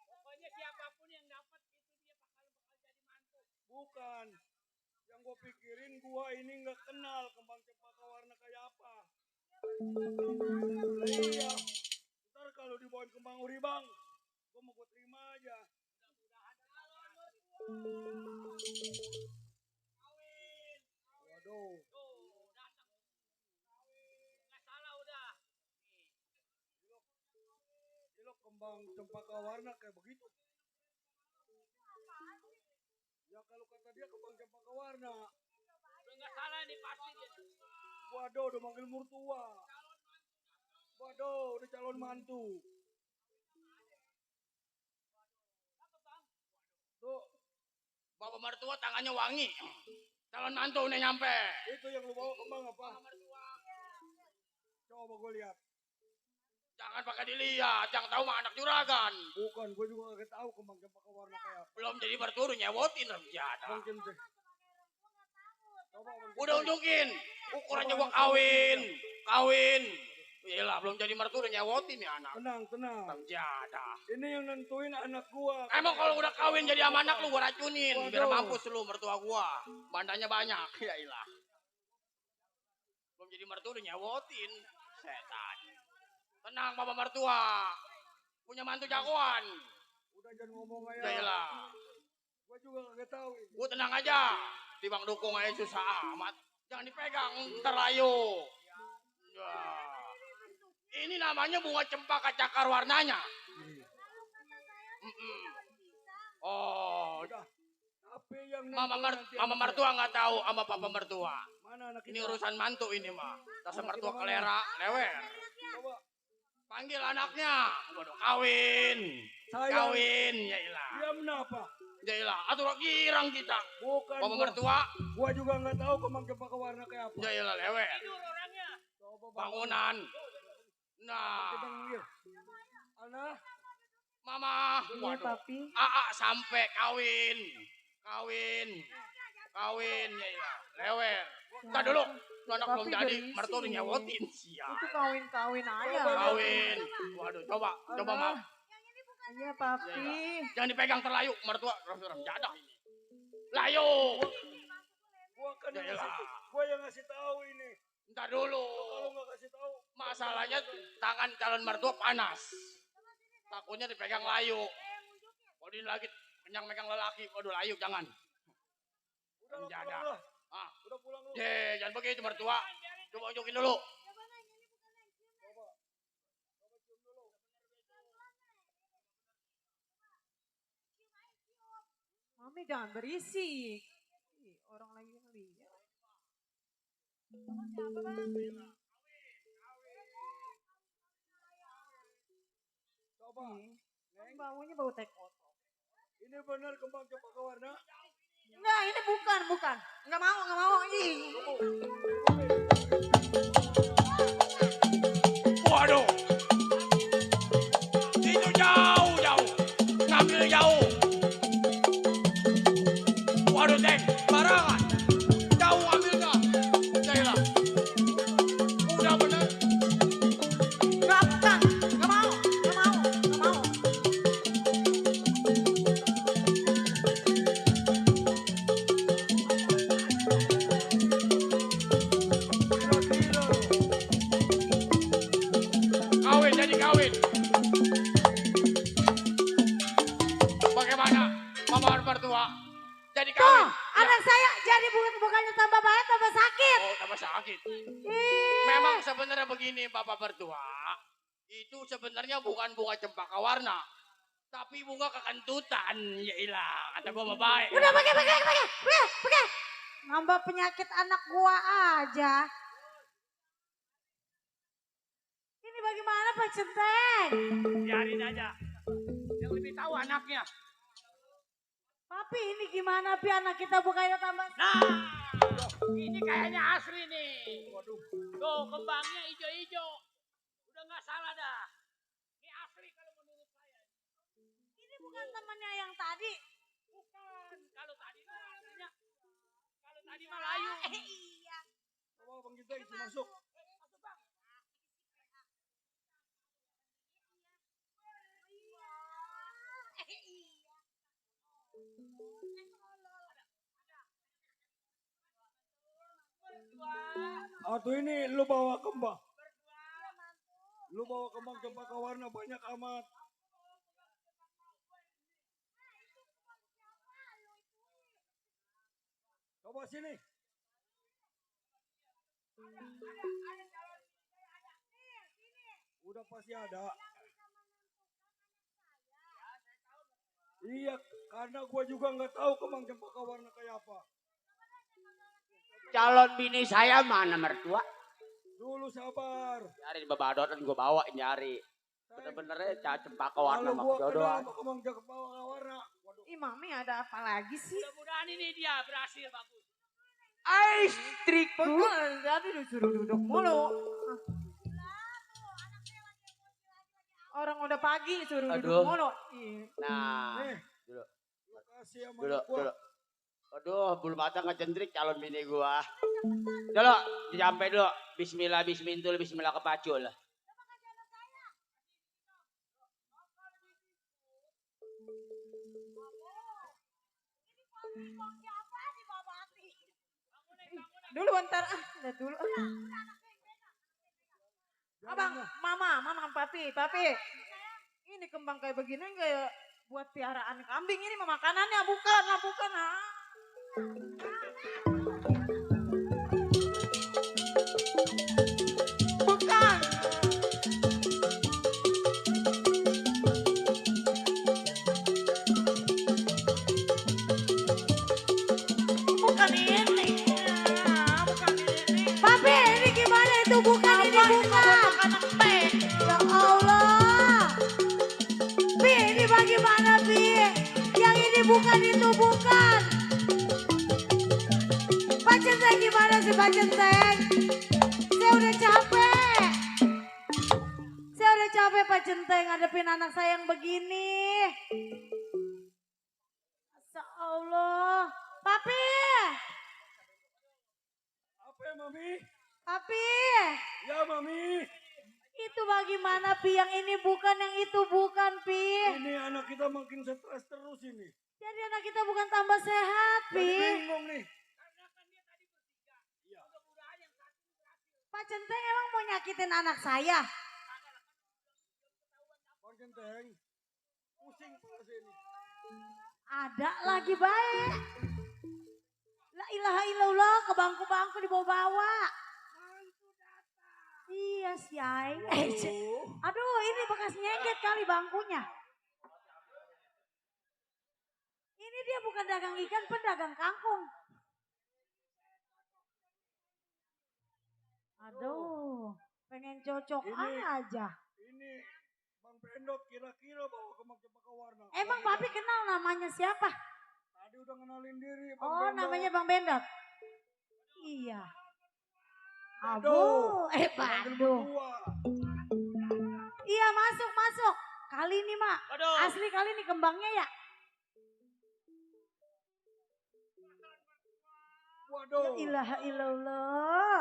[SPEAKER 1] Pokoknya siapapun yang dapat itu dia bakal jadi mantu.
[SPEAKER 3] Bukan. Yang gue pikirin gua ini nggak kenal kembang cempaka warna kayak apa. Iya. Ntar kalau dibawain kembang uri bang, gua mau gua terima aja. Waduh.
[SPEAKER 1] Nggak salah udah.
[SPEAKER 3] Gila kembang cempaka warna kayak begitu. Ya kalau kata dia kembang cempaka warna.
[SPEAKER 1] Udah nggak salah nih pasti dia.
[SPEAKER 3] Waduh udah manggil mertua. Waduh udah calon mantu. Tuh.
[SPEAKER 8] Bapak mertua tangannya wangi. Calon mantu udah nyampe.
[SPEAKER 3] Itu yang lu bawa kembang apa? Coba gue lihat.
[SPEAKER 8] Jangan pakai dilihat, jangan tahu mah anak juragan.
[SPEAKER 3] Bukan, gue juga gak tahu kembang cempaka warna kayak apa.
[SPEAKER 8] Belum jadi berturu nyewotin rencana.
[SPEAKER 3] Mungkin deh. Coba
[SPEAKER 8] Udah unjukin, ukurannya gua kawin. Gila, belum jadi mertua udah nyewotin ya anak.
[SPEAKER 3] Tenang.
[SPEAKER 8] Rencana.
[SPEAKER 3] Ini yang nentuin anak gua.
[SPEAKER 8] Emang kalau udah kawin jadi sama anak lu gua racunin. Biar
[SPEAKER 3] Waduh.
[SPEAKER 8] mampus lu mertua gua. Bandanya banyak, ya ilah. Belum jadi mertua udah nyewotin. Setan. Tenang bapak mertua. Punya mantu jagoan.
[SPEAKER 3] Udah jangan ngomong aja.
[SPEAKER 8] Ya ilah.
[SPEAKER 3] Gua juga gak tahu.
[SPEAKER 8] Gua tenang aja. Timbang dukung aja susah amat. Jangan dipegang, ntar layu. Ya. Ini namanya bunga cempaka cakar warnanya. Oh,
[SPEAKER 3] Udah. Tapi yang
[SPEAKER 8] mama mertua nggak tahu sama papa mertua.
[SPEAKER 3] Mana anak
[SPEAKER 8] Ini
[SPEAKER 3] kita?
[SPEAKER 8] urusan mantu ini mah. Dasar
[SPEAKER 3] Anak
[SPEAKER 8] mertua
[SPEAKER 3] kita mana?
[SPEAKER 8] kelera, lewer.
[SPEAKER 3] Coba.
[SPEAKER 8] Panggil anaknya. Waduh, kawin.
[SPEAKER 3] Sayang.
[SPEAKER 8] Kawin, ya ilah.
[SPEAKER 3] Dia kenapa?
[SPEAKER 8] Ya ilah, atur girang kita.
[SPEAKER 3] Bukan.
[SPEAKER 8] Papa mertua,
[SPEAKER 3] Gua juga gak tahu kembang cempaka warna kayak apa.
[SPEAKER 8] ya ilah lewer.
[SPEAKER 1] Tidur orangnya.
[SPEAKER 3] Coba
[SPEAKER 8] Bangunan. Nah,
[SPEAKER 3] Kita ngir. Ana,
[SPEAKER 8] mama.
[SPEAKER 5] Iya
[SPEAKER 8] Waduh.
[SPEAKER 5] papi.
[SPEAKER 8] Aa sampai kawin. Kawin, ya ilah. Lewer. Entar dulu. Lu anak belum
[SPEAKER 5] Tapi
[SPEAKER 8] jadi,
[SPEAKER 5] berisi.
[SPEAKER 8] mertua udah nyewotin. Siap.
[SPEAKER 5] Itu kawin-kawin aja.
[SPEAKER 8] Kawin. Waduh, coba maaf.
[SPEAKER 5] Iya papi.
[SPEAKER 8] Jangan dipegang terlayu, mertua orang jadah ini. Layu.
[SPEAKER 3] gua kan yang
[SPEAKER 8] Yaelah.
[SPEAKER 3] ngasih tahu ini.
[SPEAKER 8] Entar dulu.
[SPEAKER 3] Kalau nggak kasih tahu,
[SPEAKER 8] Masalahnya tangan calon mertua panas. Takutnya dipegang layu. Kalau ini lagi kenyang megang lelaki, waduh layu jangan.
[SPEAKER 3] udah lah,
[SPEAKER 8] Jadah.
[SPEAKER 3] pulang lah.
[SPEAKER 8] Ah,
[SPEAKER 3] Udah pulang lu.
[SPEAKER 8] jangan begitu mertua. Coba unjukin dulu.
[SPEAKER 5] Mami jangan berisik. Ih, orang lagi ngeliat.
[SPEAKER 4] Siapa bang?
[SPEAKER 3] Coba.
[SPEAKER 5] Kan baunya bau teh kotor.
[SPEAKER 3] Ini benar kembang cempaka warna.
[SPEAKER 4] Enggak, ini bukan. Enggak mau. Ih.
[SPEAKER 8] Waduh. Itu jauh. Ngambil jauh. Waduh, Teng. Barangan. Jauh ambilnya. Jailah. Udah bener.
[SPEAKER 4] Enggak mau.
[SPEAKER 3] Gila.
[SPEAKER 8] Kawin jadi kawin. Bagaimana? Mama mertua. Jadi
[SPEAKER 4] Tuh,
[SPEAKER 8] kawin.
[SPEAKER 4] anak saya jadi bukannya tambah baik, tambah sakit.
[SPEAKER 8] Oh, tambah sakit.
[SPEAKER 4] Ih.
[SPEAKER 8] Memang sebenarnya begini Bapak mertua. Itu sebenarnya bukan bunga cempaka warna. Tapi bunga kekentutan. Yailah, kata gua mah baik.
[SPEAKER 4] Udah pakai. Nambah penyakit anak gua aja. Ini bagaimana Pak Centeng?
[SPEAKER 1] Biarin aja. Yang lebih tahu anaknya.
[SPEAKER 4] Papi ini gimana Pi anak kita bukannya tambah
[SPEAKER 1] Nah, ini kayaknya asli nih. Waduh. Tuh kembangnya hijau-hijau. Udah nggak salah dah. Ini asli kalau menurut saya.
[SPEAKER 4] ini bukan temannya yang tadi.
[SPEAKER 1] Bukan. Kalau tadi mah aslinya. Kalau tadi mah layu.
[SPEAKER 4] Iya.
[SPEAKER 3] Coba Bang Gita itu masuk. Atau ini lu bawa kembang. Lu bawa kembang cempaka warna banyak amat. Coba sini. Udah pasti ada. Iya, karena gua juga nggak tahu kembang cempaka warna kayak apa.
[SPEAKER 8] Calon bini saya mana mertua?
[SPEAKER 3] Dulu sabar.
[SPEAKER 8] Nyari di babadotan gue bawa nyari. Bener-bener cempaka warna
[SPEAKER 3] Kalau
[SPEAKER 8] mah
[SPEAKER 3] gua
[SPEAKER 8] jodoh.
[SPEAKER 3] kenal sama kembang cempaka warna. Waduh.
[SPEAKER 5] Ih mami ada apa lagi sih?
[SPEAKER 9] Mudah-mudahan ini dia berhasil bagus.
[SPEAKER 5] Istriku. Jadi disuruh duduk mulu. Orang udah pagi suruh
[SPEAKER 8] Aduh.
[SPEAKER 5] duduk mulu. Ih.
[SPEAKER 8] Nah,
[SPEAKER 3] Nih,
[SPEAKER 8] dulu,
[SPEAKER 3] lu kasih sama
[SPEAKER 8] dulu,
[SPEAKER 3] anak gua.
[SPEAKER 8] dulu. Aduh, bulu mata ngecentrik calon bini gua. Dulu, sampai dulu. Bismillah, bismintul, bismillah kepacul.
[SPEAKER 5] Dulu bentar lihat dulu. Abang, mama, papi. Ini kembang kayak begini kayak buat piaraan kambing ini mah makanannya bukan. Bukan. Bukan ini.
[SPEAKER 4] Papi, ini gimana itu bukan ini bukan. Ya Allah. Pi, ini bagaimana Pi? Yang ini bukan itu bukan. Pak Centeng gimana sih Pak Centeng? Saya udah capek. Pak Centeng ngadepin anak saya yang begini. Masya Allah. Papi.
[SPEAKER 3] Apa ya, Mami?
[SPEAKER 4] Papi.
[SPEAKER 3] Ya, Mami.
[SPEAKER 4] Itu bagaimana Pi? Yang ini bukan, yang itu bukan Pi.
[SPEAKER 3] Ini anak kita makin stres terus ini.
[SPEAKER 4] Jadi anak kita bukan tambah sehat
[SPEAKER 3] Jadi
[SPEAKER 4] Pi.
[SPEAKER 3] bingung nih.
[SPEAKER 4] Pak Centeng emang mau nyakitin anak saya?
[SPEAKER 3] Bang Centeng, pusing kepala saya ini.
[SPEAKER 4] Ada lagi baik. La ilaha illallah, ke bangku-bangku dibawa-bawa. Iya sih, Ay. Aduh, ini bekas nyengget kali bangkunya. Ini dia bukan dagang ikan, pedagang kangkung. Aduh, pengen cocok aja.
[SPEAKER 3] Ini Bang Bendot kira-kira bawa kembang cempaka warna.
[SPEAKER 4] Emang Papi kenal namanya siapa?
[SPEAKER 3] Tadi udah kenalin diri Bang
[SPEAKER 4] Oh,
[SPEAKER 3] Bendot.
[SPEAKER 4] namanya Bang Bendot. Iya.
[SPEAKER 3] Bado.
[SPEAKER 4] Bado.
[SPEAKER 3] Panggil berdua.
[SPEAKER 4] Iya, masuk. Kali ini, Mak. Asli kali ini kembangnya ya.
[SPEAKER 3] Waduh.
[SPEAKER 4] La ilaha illallah.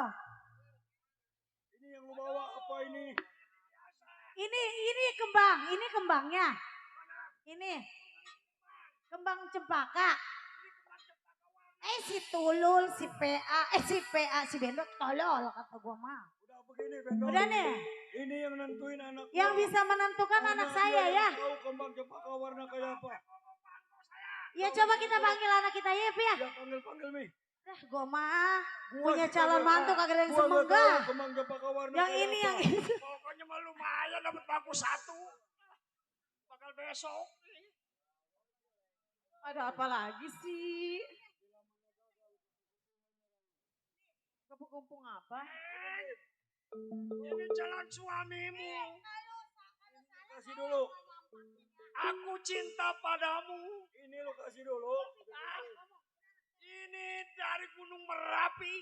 [SPEAKER 3] Ini yang lu bawa apa ini?
[SPEAKER 4] Ini kembang, ini kembangnya. Ini. Kembang cempaka. Si Tulul, si si Bendot tolol kata gua mah.
[SPEAKER 3] Udah begini Bendot.
[SPEAKER 4] Udah nih.
[SPEAKER 3] Ini yang nentuin anak gua.
[SPEAKER 4] Yang bisa menentukan
[SPEAKER 3] Karena
[SPEAKER 4] anak
[SPEAKER 3] dia
[SPEAKER 4] saya
[SPEAKER 3] yang
[SPEAKER 4] ya.
[SPEAKER 3] tahu kembang cempaka warna kayak apa.
[SPEAKER 4] Ya coba kita panggil anak kita ya, Pi ya.
[SPEAKER 3] Ya panggil Mi.
[SPEAKER 4] Gua mah
[SPEAKER 3] Gua
[SPEAKER 4] punya
[SPEAKER 3] sih
[SPEAKER 4] calon
[SPEAKER 3] kagak-
[SPEAKER 4] mantu kagak ada yang
[SPEAKER 3] gua nggak
[SPEAKER 4] semoga.
[SPEAKER 3] tahu kembang cempaka warna
[SPEAKER 4] Yang
[SPEAKER 3] kayak
[SPEAKER 4] ini
[SPEAKER 3] apa.
[SPEAKER 4] yang itu.
[SPEAKER 8] Pokoknya mah lumayan dapat bangku 1. Bakal besok.
[SPEAKER 5] Ada apa lagi sih? Kumpung apa?
[SPEAKER 8] Ini jalan suamimu.
[SPEAKER 3] Kasih dulu.
[SPEAKER 8] Aku cinta padamu.
[SPEAKER 3] Ini lo kasih dulu.
[SPEAKER 8] Ini dari Gunung Merapi.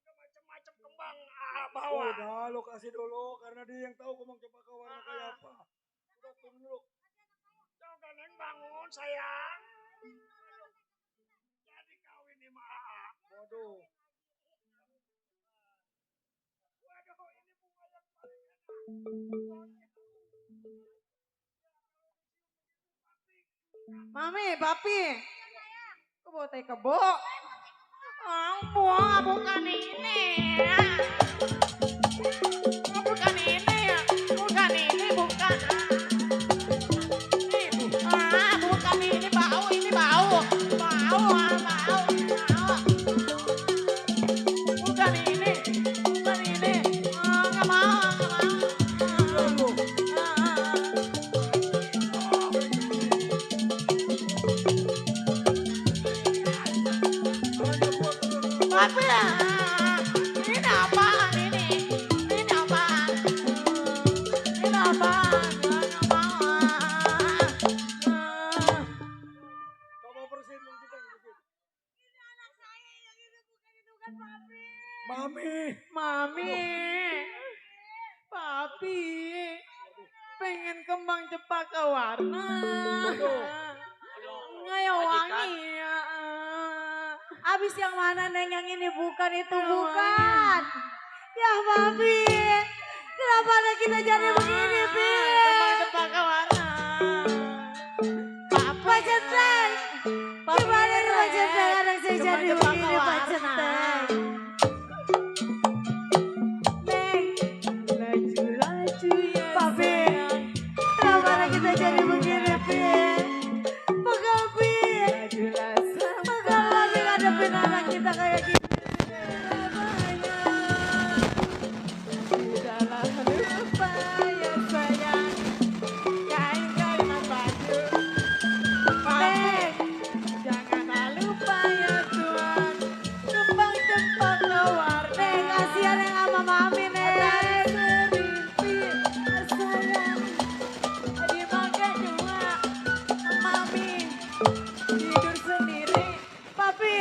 [SPEAKER 8] Udah macam-macam kembang bawa.
[SPEAKER 3] Udah lo kasih dulu karena dia yang tahu kembang cempaka warna kayak apa. Udah turun dulu.
[SPEAKER 8] Jangan yang bangun sayang. Jadi kawin sama AA.
[SPEAKER 3] Waduh.
[SPEAKER 8] Waduh, ini bunga yang paling enak.
[SPEAKER 5] Mami, papi. Kebo teh kebo. Bukan ini. Bukan ini. Bukan ini, bukan. Bukan ini bau, ini bau. Bau. Bukan ini. Bukan ini. Enggak mau, enggak mau. Papi, ini apaan ini? Ini apaan? Ini apaan? Enggak mau.
[SPEAKER 3] Coba bersihin Bang Citeng, bersihin.
[SPEAKER 4] Ini anak saya yang itu bukan itu kan papi.
[SPEAKER 3] Mami.
[SPEAKER 5] Mami, papi, pengen kembang cempaka warna. Ngayo wangi ya.
[SPEAKER 4] Abis yang mana Neng? Yang ini bukan, itu bukan. Ya papi, kenapa anak kita jadi begini, Pi?
[SPEAKER 5] Kembang cempaka warna.
[SPEAKER 4] Pak Centeng, gimana nih Pak Centeng? Anak saya jadi begini, Pak Centeng. Neng,
[SPEAKER 5] Laju-laju ya
[SPEAKER 4] papi, kenapa anak kita jadi begini, Pi? Pegal, Pi.
[SPEAKER 5] laju-laju.
[SPEAKER 4] Pegal, papi ngadepin anak kita kayak gini.
[SPEAKER 5] Dalam lupa ya sayang, kain-kain baju.
[SPEAKER 4] Neng,
[SPEAKER 5] Jangan lupa ya Tuhan, kembang cempaka warna.
[SPEAKER 4] Neng, kasihan yang sama mami, Neng.
[SPEAKER 5] Semimpi sayang, di mangga dua, mami tidur sendiri.
[SPEAKER 4] Papi,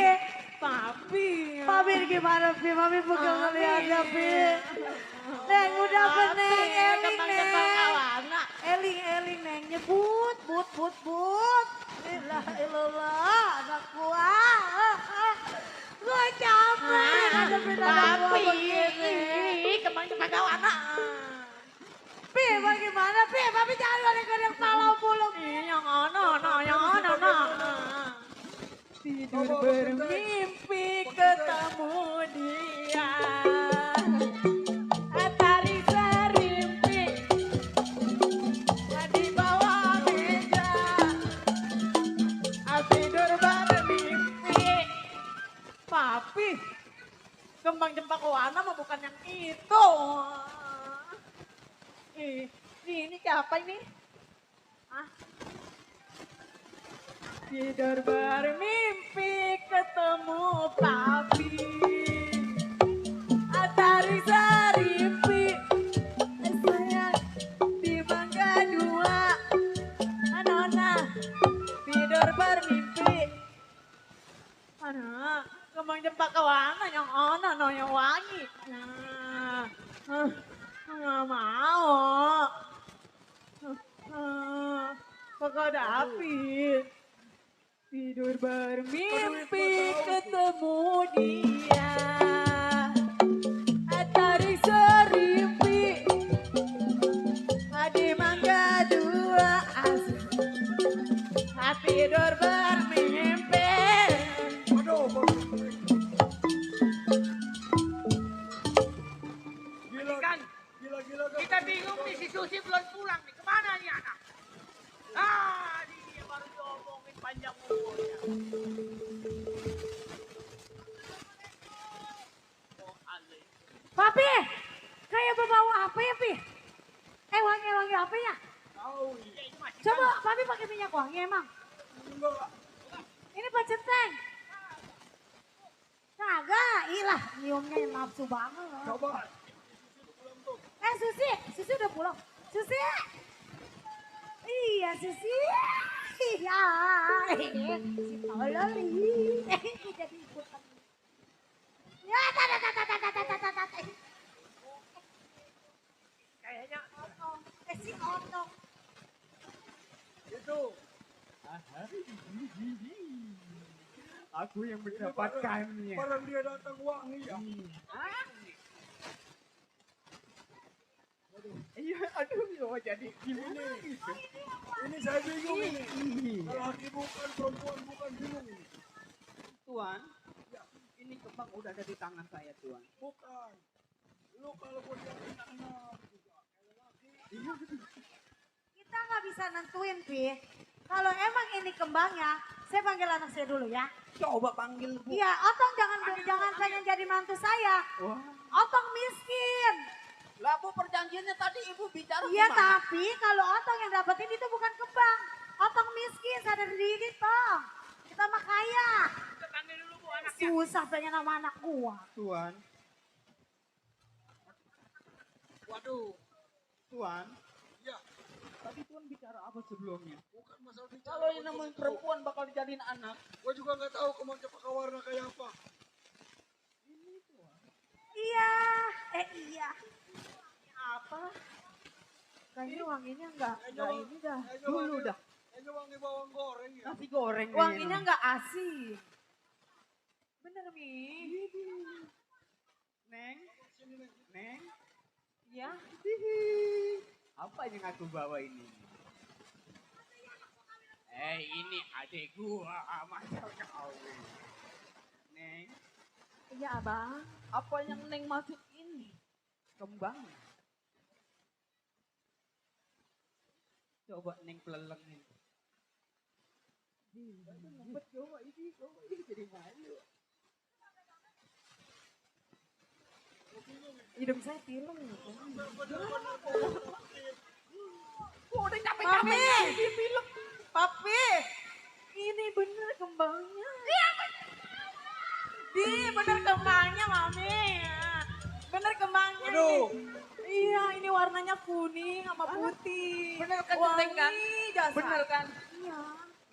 [SPEAKER 5] Papi,
[SPEAKER 4] papi gimana, Pi? Mami pegal ngeliatnya, Pi. Neng, udah apa, Neng? Eling,
[SPEAKER 5] kembang cempaka
[SPEAKER 4] Neng.
[SPEAKER 5] warna.
[SPEAKER 4] Eling, Neng. Nyebut, but. Ilah, anak gua. Gua capek ngadepin anak gua
[SPEAKER 5] Papi,
[SPEAKER 4] begini.
[SPEAKER 5] ini kembang cempaka warna.
[SPEAKER 4] Pi, bagaimana, Pi? Papi jangan godek-godek pala pulung.
[SPEAKER 5] Yang ono. Tidur bermimpi ketemu dia. Atari serimpi di bawah meja. Tidur bermimpi. Papi, kembang cempaka warna mah bukan yang itu. Ini siapa ini? Tidur bermimpi ketemu papi. Atari serimpi sayang di mangga dua. Nona tidur bermimpi. Kembang cempaka warna yang ono no yang wangi. Nggak mau. Kagak ada api. Tidur bermimpi ketemu dia. Atari serimpi di mangga dua. Tidur bermimpi.
[SPEAKER 3] Aduh, Bang. Gila
[SPEAKER 1] Kan,
[SPEAKER 3] gila.
[SPEAKER 1] kita bingung nih, si Susi belum pulang nih. Kemana nih anak? Dia baru diomongin panjang umurnya.
[SPEAKER 4] Papi, kayak berbau apa ya, Pi? Wangi apa ya?
[SPEAKER 3] Tahu.
[SPEAKER 4] Coba, Papi pakai minyak wangi emang.
[SPEAKER 3] Enggak.
[SPEAKER 4] Ini Pak Centeng. Kagak, ilah nyiumnya nafsu banget.
[SPEAKER 3] Coba.
[SPEAKER 4] Susi udah pulang. Susi. Iya, Susi. Iya. Si Tololi. Jadi ikutan. Ya,
[SPEAKER 1] Kayaknya
[SPEAKER 4] si Otong.
[SPEAKER 3] Itu.
[SPEAKER 2] Aku yang mendapatkannya.
[SPEAKER 3] Barang dia datang wangi ya.
[SPEAKER 2] Iya, aduh, jadi gimana?
[SPEAKER 3] Ini saya bingung ini. Laki bukan, perempuan bukan, bingung ini.
[SPEAKER 2] Tuan, ini kembang udah ada di tangan saya, Tuan.
[SPEAKER 3] Bukan. Lu kalau buat jadi anak juga kayak laki.
[SPEAKER 4] Kita nggak bisa nentuin, Pi. Kalau emang ini kembangnya, saya panggil anak saya dulu ya.
[SPEAKER 2] Coba panggil Bu.
[SPEAKER 4] Iya, Otong jangan pengen jadi mantu saya.
[SPEAKER 2] Wah.
[SPEAKER 4] Otong miskin.
[SPEAKER 2] Lah Bu, perjanjiannya tadi Ibu bicara
[SPEAKER 4] Iya,
[SPEAKER 2] gimana?
[SPEAKER 4] tapi kalau Otong yang dapetin itu bukan kembang. Otong miskin, sadar diri toh. Kita mah kaya.
[SPEAKER 1] Kita panggil dulu Bu anaknya.
[SPEAKER 4] Susah pengen sama anak gua.
[SPEAKER 2] Tuan,
[SPEAKER 3] Waduh.
[SPEAKER 2] Tuan.
[SPEAKER 3] Ya,
[SPEAKER 2] Tadi Tuan bicara apa sebelumnya?
[SPEAKER 3] bukan masalah bicara.
[SPEAKER 2] Kalau ini namanya perempuan bakal dijadiin anak.
[SPEAKER 3] Gue juga nggak tahu kemana pakai warna kayak apa.
[SPEAKER 4] Iya, iya. Apa? Kayaknya wanginya enggak ini dah.
[SPEAKER 2] Dulu dah.
[SPEAKER 3] Kayaknya wangi bawang goreng ya.
[SPEAKER 2] Nasi goreng.
[SPEAKER 5] Wanginya enggak asin. Bener, Mi.
[SPEAKER 2] Neng,
[SPEAKER 3] Sini nih.
[SPEAKER 2] Neng.
[SPEAKER 5] Ya.
[SPEAKER 2] Hihi. Apa yang aku bawa ini?
[SPEAKER 1] Ini adik gua.
[SPEAKER 2] Masa kawin. Neng,
[SPEAKER 4] Iya, Abang.
[SPEAKER 2] apa yang Neng maksud ini? Kembang. Coba Neng pelelengin. Coba ini jadi malu.
[SPEAKER 4] Hidung saya pilu.
[SPEAKER 2] Udah capek
[SPEAKER 5] Mami. Papi. Ini bener kembangnya. Bener kembangnya, Mami. Bener kembangnya.
[SPEAKER 3] Aduh.
[SPEAKER 5] Iya, ini warnanya kuning sama putih.
[SPEAKER 2] Bener kan, Centeng, kan?
[SPEAKER 5] Wangi dasar.
[SPEAKER 2] Bener kan?
[SPEAKER 5] Iya.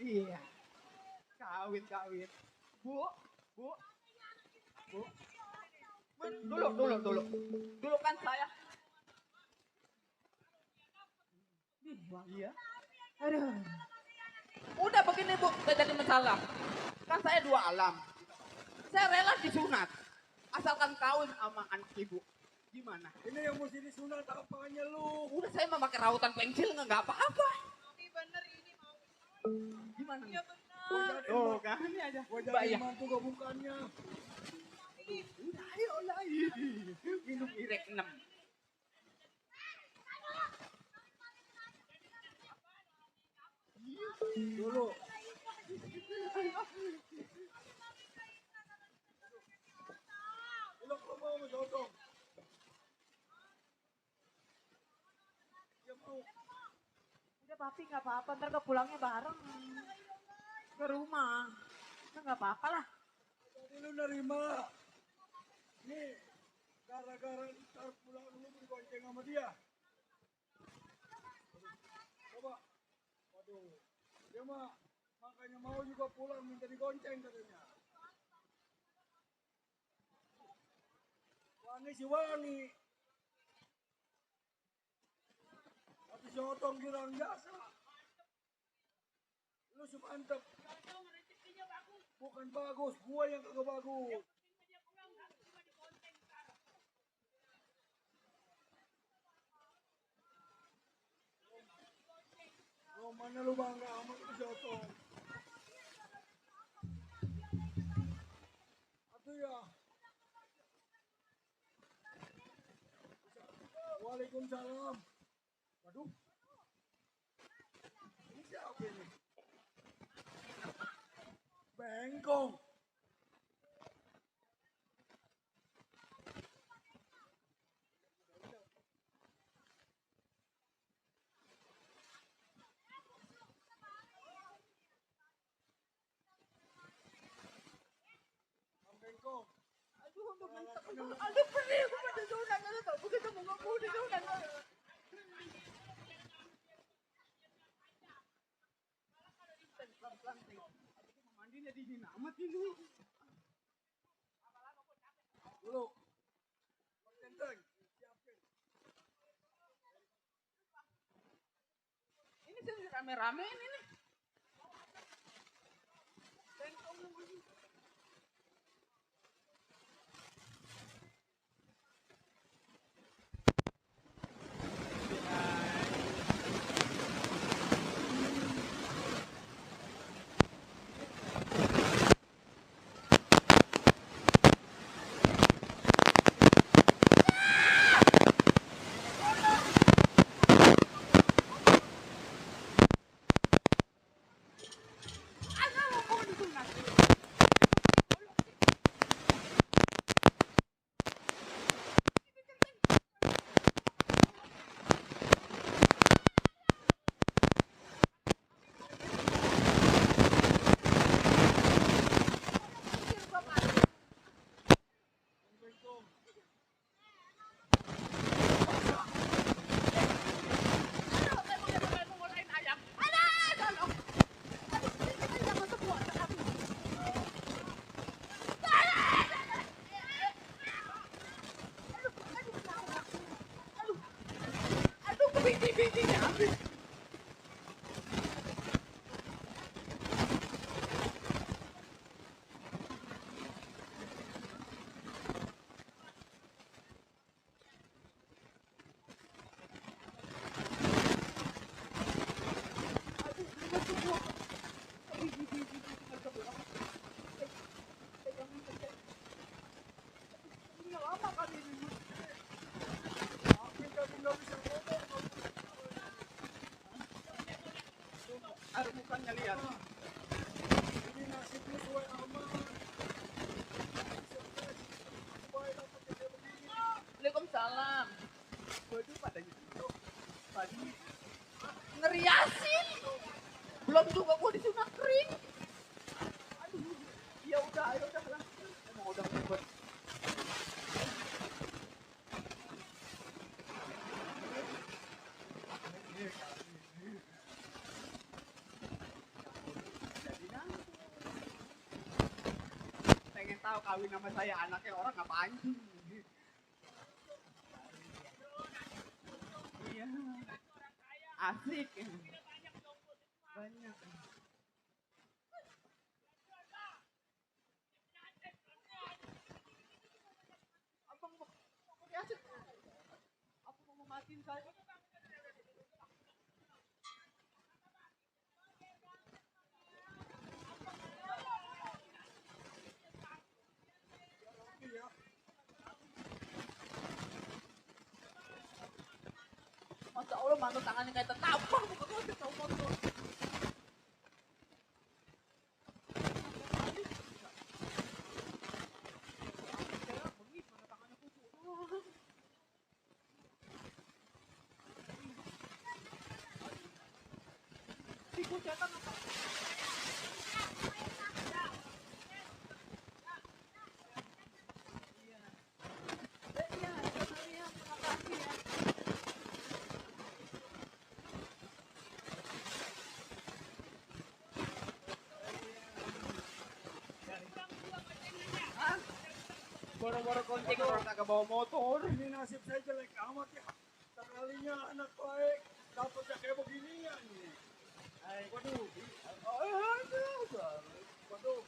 [SPEAKER 2] Iya. Kawin. Bu. Dulu. Dulu kan saya. Iya.
[SPEAKER 5] Aduh.
[SPEAKER 2] Udah begini Bu, gak jadi masalah. Kan saya 2 alam. Saya rela disunat. Asalkan kawin sama anak Ibu. Gimana?
[SPEAKER 3] Ini yang mesti disunat apanya lu?
[SPEAKER 2] Udah saya mau pakai rautan pensil nggak apa-apa.
[SPEAKER 5] Ini bener ini mau.
[SPEAKER 2] Gimana?
[SPEAKER 5] Iya bener.
[SPEAKER 2] Oh kan ini aja.
[SPEAKER 3] Gue
[SPEAKER 2] Mbak
[SPEAKER 3] jadi
[SPEAKER 2] ya.
[SPEAKER 3] mantu gak bukannya.
[SPEAKER 2] Udah ayo lah. Minum irek 6.
[SPEAKER 3] Dulu. Lu kok mau ngejodong? Ya mau.
[SPEAKER 5] Udah papi nggak apa-apa, ntar ke pulangnya bareng ke rumah. Udah nggak apa-apa lah.
[SPEAKER 3] Jadi lu nerima. Nih, gara-gara ntar pulang lu digonceng sama dia. Coba. Waduh. Dia mah makanya mau juga pulang minta digonceng katanya. Wangi si wangi. Tapi si Otong bilang biasa. Lu semantep. Bukan bagus, gua yang kagak bagus. Oh, mana lu bangga sama si Otong? Atuh ya. Waalaikumsalam. Waduh. Ini siapa ini? Bengkong. Bengkong.
[SPEAKER 2] Aduh pedih, gue pada sunat. Begitu mau ngomong di sunat. Mandinya dingin amat ini.
[SPEAKER 3] Dulu. Kenteng. Siapin.
[SPEAKER 2] Ini sih rame-rame ini nih. Air mukanya lihat.
[SPEAKER 3] Ini nasibnya suai amat. Supaya dapat kayak begini.
[SPEAKER 5] Waalaikumsalam.
[SPEAKER 2] Waduh padanya. Tadi
[SPEAKER 5] Ngeriasin. Belum juga gua disunat kering.
[SPEAKER 2] ya udah lah. Emang udah ribet. Pengen tahu kawin sama saya anaknya orang ngapain? Iya. Asik. Banyak. Abang mau asik. Aku mau matiin saya.
[SPEAKER 5] Masa Allah mantu tangannya kayak tetapang. Muka gua udah tau motor.
[SPEAKER 2] Boro-boro konceng orang kagak bawa motor.
[SPEAKER 3] Ini nasib saya jelek amat ya. Sekalinya anak baik dapatnya kayak beginian nih. Waduh. Waduh.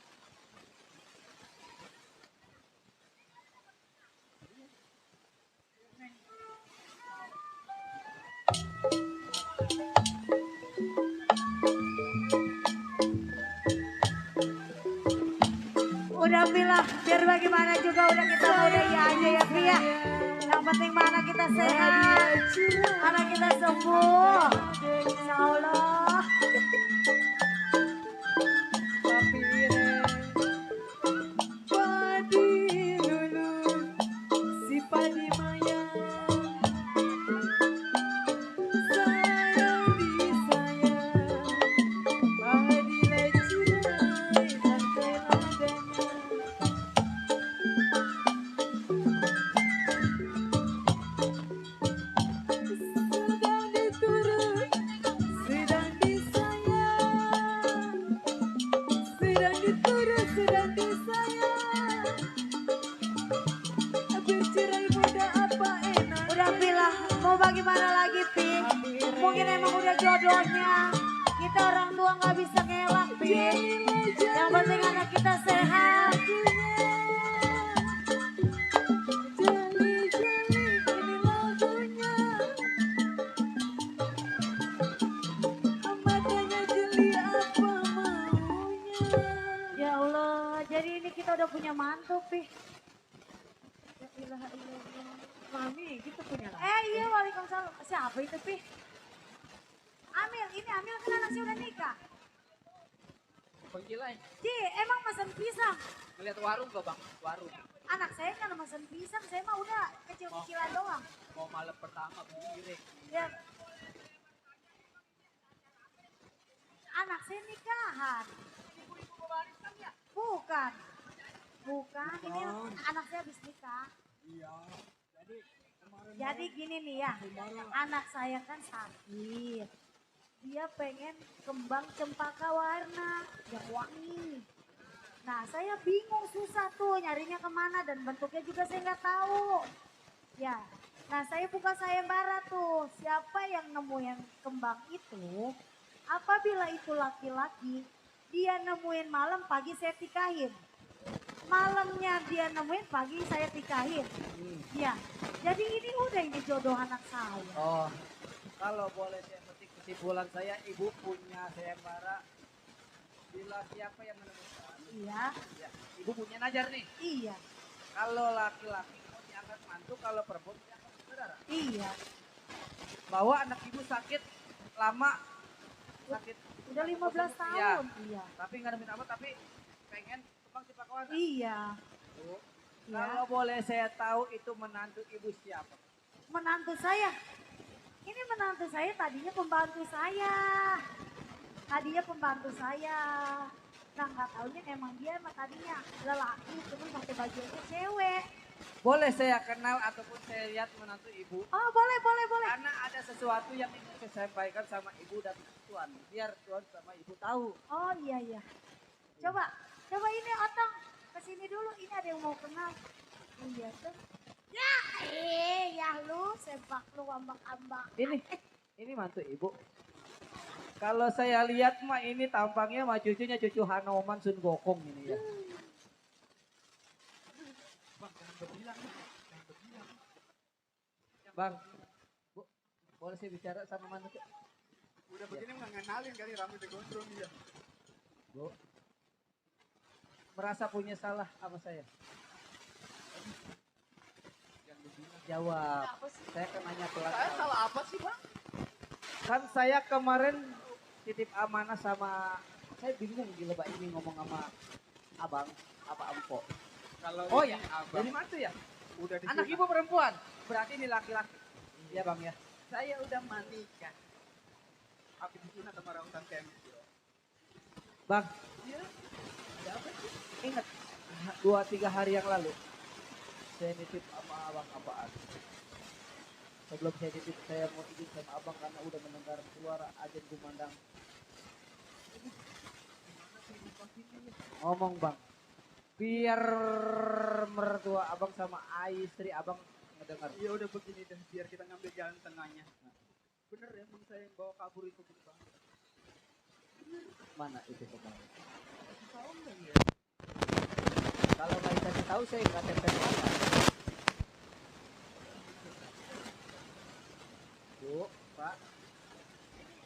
[SPEAKER 4] Udah bilang biar bagaimana juga udah kita udah ya aja ya Pria. Yang penting mana kita sehat, mana kita sembuh. Insya Allah. Udah bilang mau bagaimana lagi Pi? Mungkin emang udah jodohnya. Kita orang tua nggak bisa ngelak Pi. Yang penting anak kita sehat. Ya Allah, jadi ini kita udah punya mantu Pi. Ya ilaha illallah.
[SPEAKER 5] Mami, kita punya lah.
[SPEAKER 4] Iya, waalaikumsalam. Siapa itu, Pi? Amil, ini Amil kan anaknya udah nikah.
[SPEAKER 6] Penggilai,
[SPEAKER 4] Ji, emang pesan pisang.
[SPEAKER 6] ngeliat warung gak bang? Warung.
[SPEAKER 4] Anak saya kan pesan pisang, saya mah udah kecil-kecilan doang.
[SPEAKER 6] Mau malam pertama berdiri.
[SPEAKER 4] Ya. Anak saya nikahan. Bukan. Bukan, ini anak saya habis nikah.
[SPEAKER 3] Iya. Jadi kemarin
[SPEAKER 4] Jadi gini nih ya, anak saya kan sakit. Dia pengen kembang cempaka warna yang wangi. Nah saya bingung susah tuh nyarinya kemana dan bentuknya juga saya nggak tahu. Ya, nah saya buka sayembara tuh. Siapa yang nemuin kembang itu? Apabila itu laki-laki, dia nemuin malam pagi saya tikahin. Malamnya dia nemuin pagi saya tikahin. Ya, jadi ini udah ini jodoh anak saya.
[SPEAKER 6] Oh, kalau boleh saya petik kesimpulan saya, ibu punya sayembara. Bila siapa yang menemukan,
[SPEAKER 4] Iya,
[SPEAKER 6] ya, ibu punya najar nih.
[SPEAKER 4] iya,
[SPEAKER 6] Kalau laki-laki mau diangkat mantu, kalau perempuan diangkat saudara.
[SPEAKER 4] iya.
[SPEAKER 6] Bahwa anak ibu sakit lama sakit.
[SPEAKER 4] Udah 15
[SPEAKER 6] Iya.
[SPEAKER 4] tahun. Iya.
[SPEAKER 6] Tapi nggak nemuin apa, tapi pengen kembang Cempaka.
[SPEAKER 4] Iya.
[SPEAKER 6] Bu,
[SPEAKER 4] Iya.
[SPEAKER 6] kalau boleh saya tahu itu menantu ibu siapa?
[SPEAKER 4] Menantu saya. Ini menantu saya tadinya pembantu saya. Tadinya pembantu saya. Nah nggak taunya emang dia emang tadinya lelaki cuma pakai bajunya cewek.
[SPEAKER 6] Boleh saya kenal ataupun saya lihat menantu ibu?
[SPEAKER 4] Oh boleh boleh boleh.
[SPEAKER 6] Karena ada sesuatu yang ingin saya sampaikan sama ibu dan tuan. Biar tuan sama ibu tahu.
[SPEAKER 4] Oh iya iya. Coba ini Otong kesini dulu. Ini ada yang mau kenal. Iya tuh. Ya ya lu sepak lu ambak-ambak.
[SPEAKER 6] Ini mantu ibu. Kalau saya lihat mah ini tampangnya mah cucunya cucu Hanoman Sun Gokong ini ya. Bang, Bu, boleh saya bicara sama mantu?
[SPEAKER 2] Udah begini nggak ngenalin kali rambut gondrong dia.
[SPEAKER 6] Bu, merasa punya salah sama saya? Jawab. Saya kan nanya pelan.
[SPEAKER 2] Saya salah apa sih bang?
[SPEAKER 6] Kan saya kemarin titip amanah sama, saya bingung gila Pak ini ngomong sama abang, apa ampo.
[SPEAKER 2] Kalau
[SPEAKER 6] Oh
[SPEAKER 2] ini
[SPEAKER 6] ya,
[SPEAKER 2] abang
[SPEAKER 6] jadi mantu ya?
[SPEAKER 2] udah
[SPEAKER 6] Anak
[SPEAKER 2] disunat.
[SPEAKER 6] ibu perempuan, berarti ini laki-laki. Iya bang ya.
[SPEAKER 2] Saya udah menikah. Habis disunat sama orang utan kempi.
[SPEAKER 6] Bang, ingat 2-3 hari yang lalu saya nitip sama abang apaan. Sebelum saya nitip saya mau izin sama abang karena udah mendengar suara ajan kumandang. Ngomong bang, biar mertua abang sama istri abang ngedengar.
[SPEAKER 2] Ya udah begini deh, biar kita ngambil jalan tengahnya. Bener ya, emang saya yang bawa kabur itu bang.
[SPEAKER 6] Mana itu kemarin?
[SPEAKER 2] Tahu nggak ya?
[SPEAKER 6] Kalau nggak dikasih tahu saya nggak tempel apa. Bu, Pak,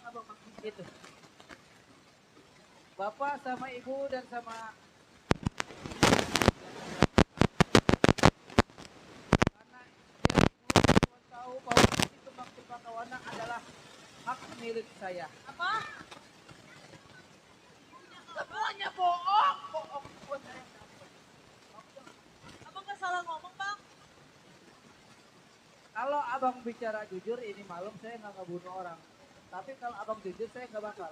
[SPEAKER 2] Abang maksud
[SPEAKER 6] itu. Bapak sama Ibu dan sama karena biar Tuhan tahu bahwa ini kembang Cempaka adalah hak milik saya.
[SPEAKER 5] Apa?
[SPEAKER 3] Semuanya bohong, bohong buat saya.
[SPEAKER 5] Abang gak salah ngomong bang.
[SPEAKER 6] Kalau abang bicara jujur ini malam saya nggak ngebunuh orang. Tapi kalau abang jujur saya nggak bakal.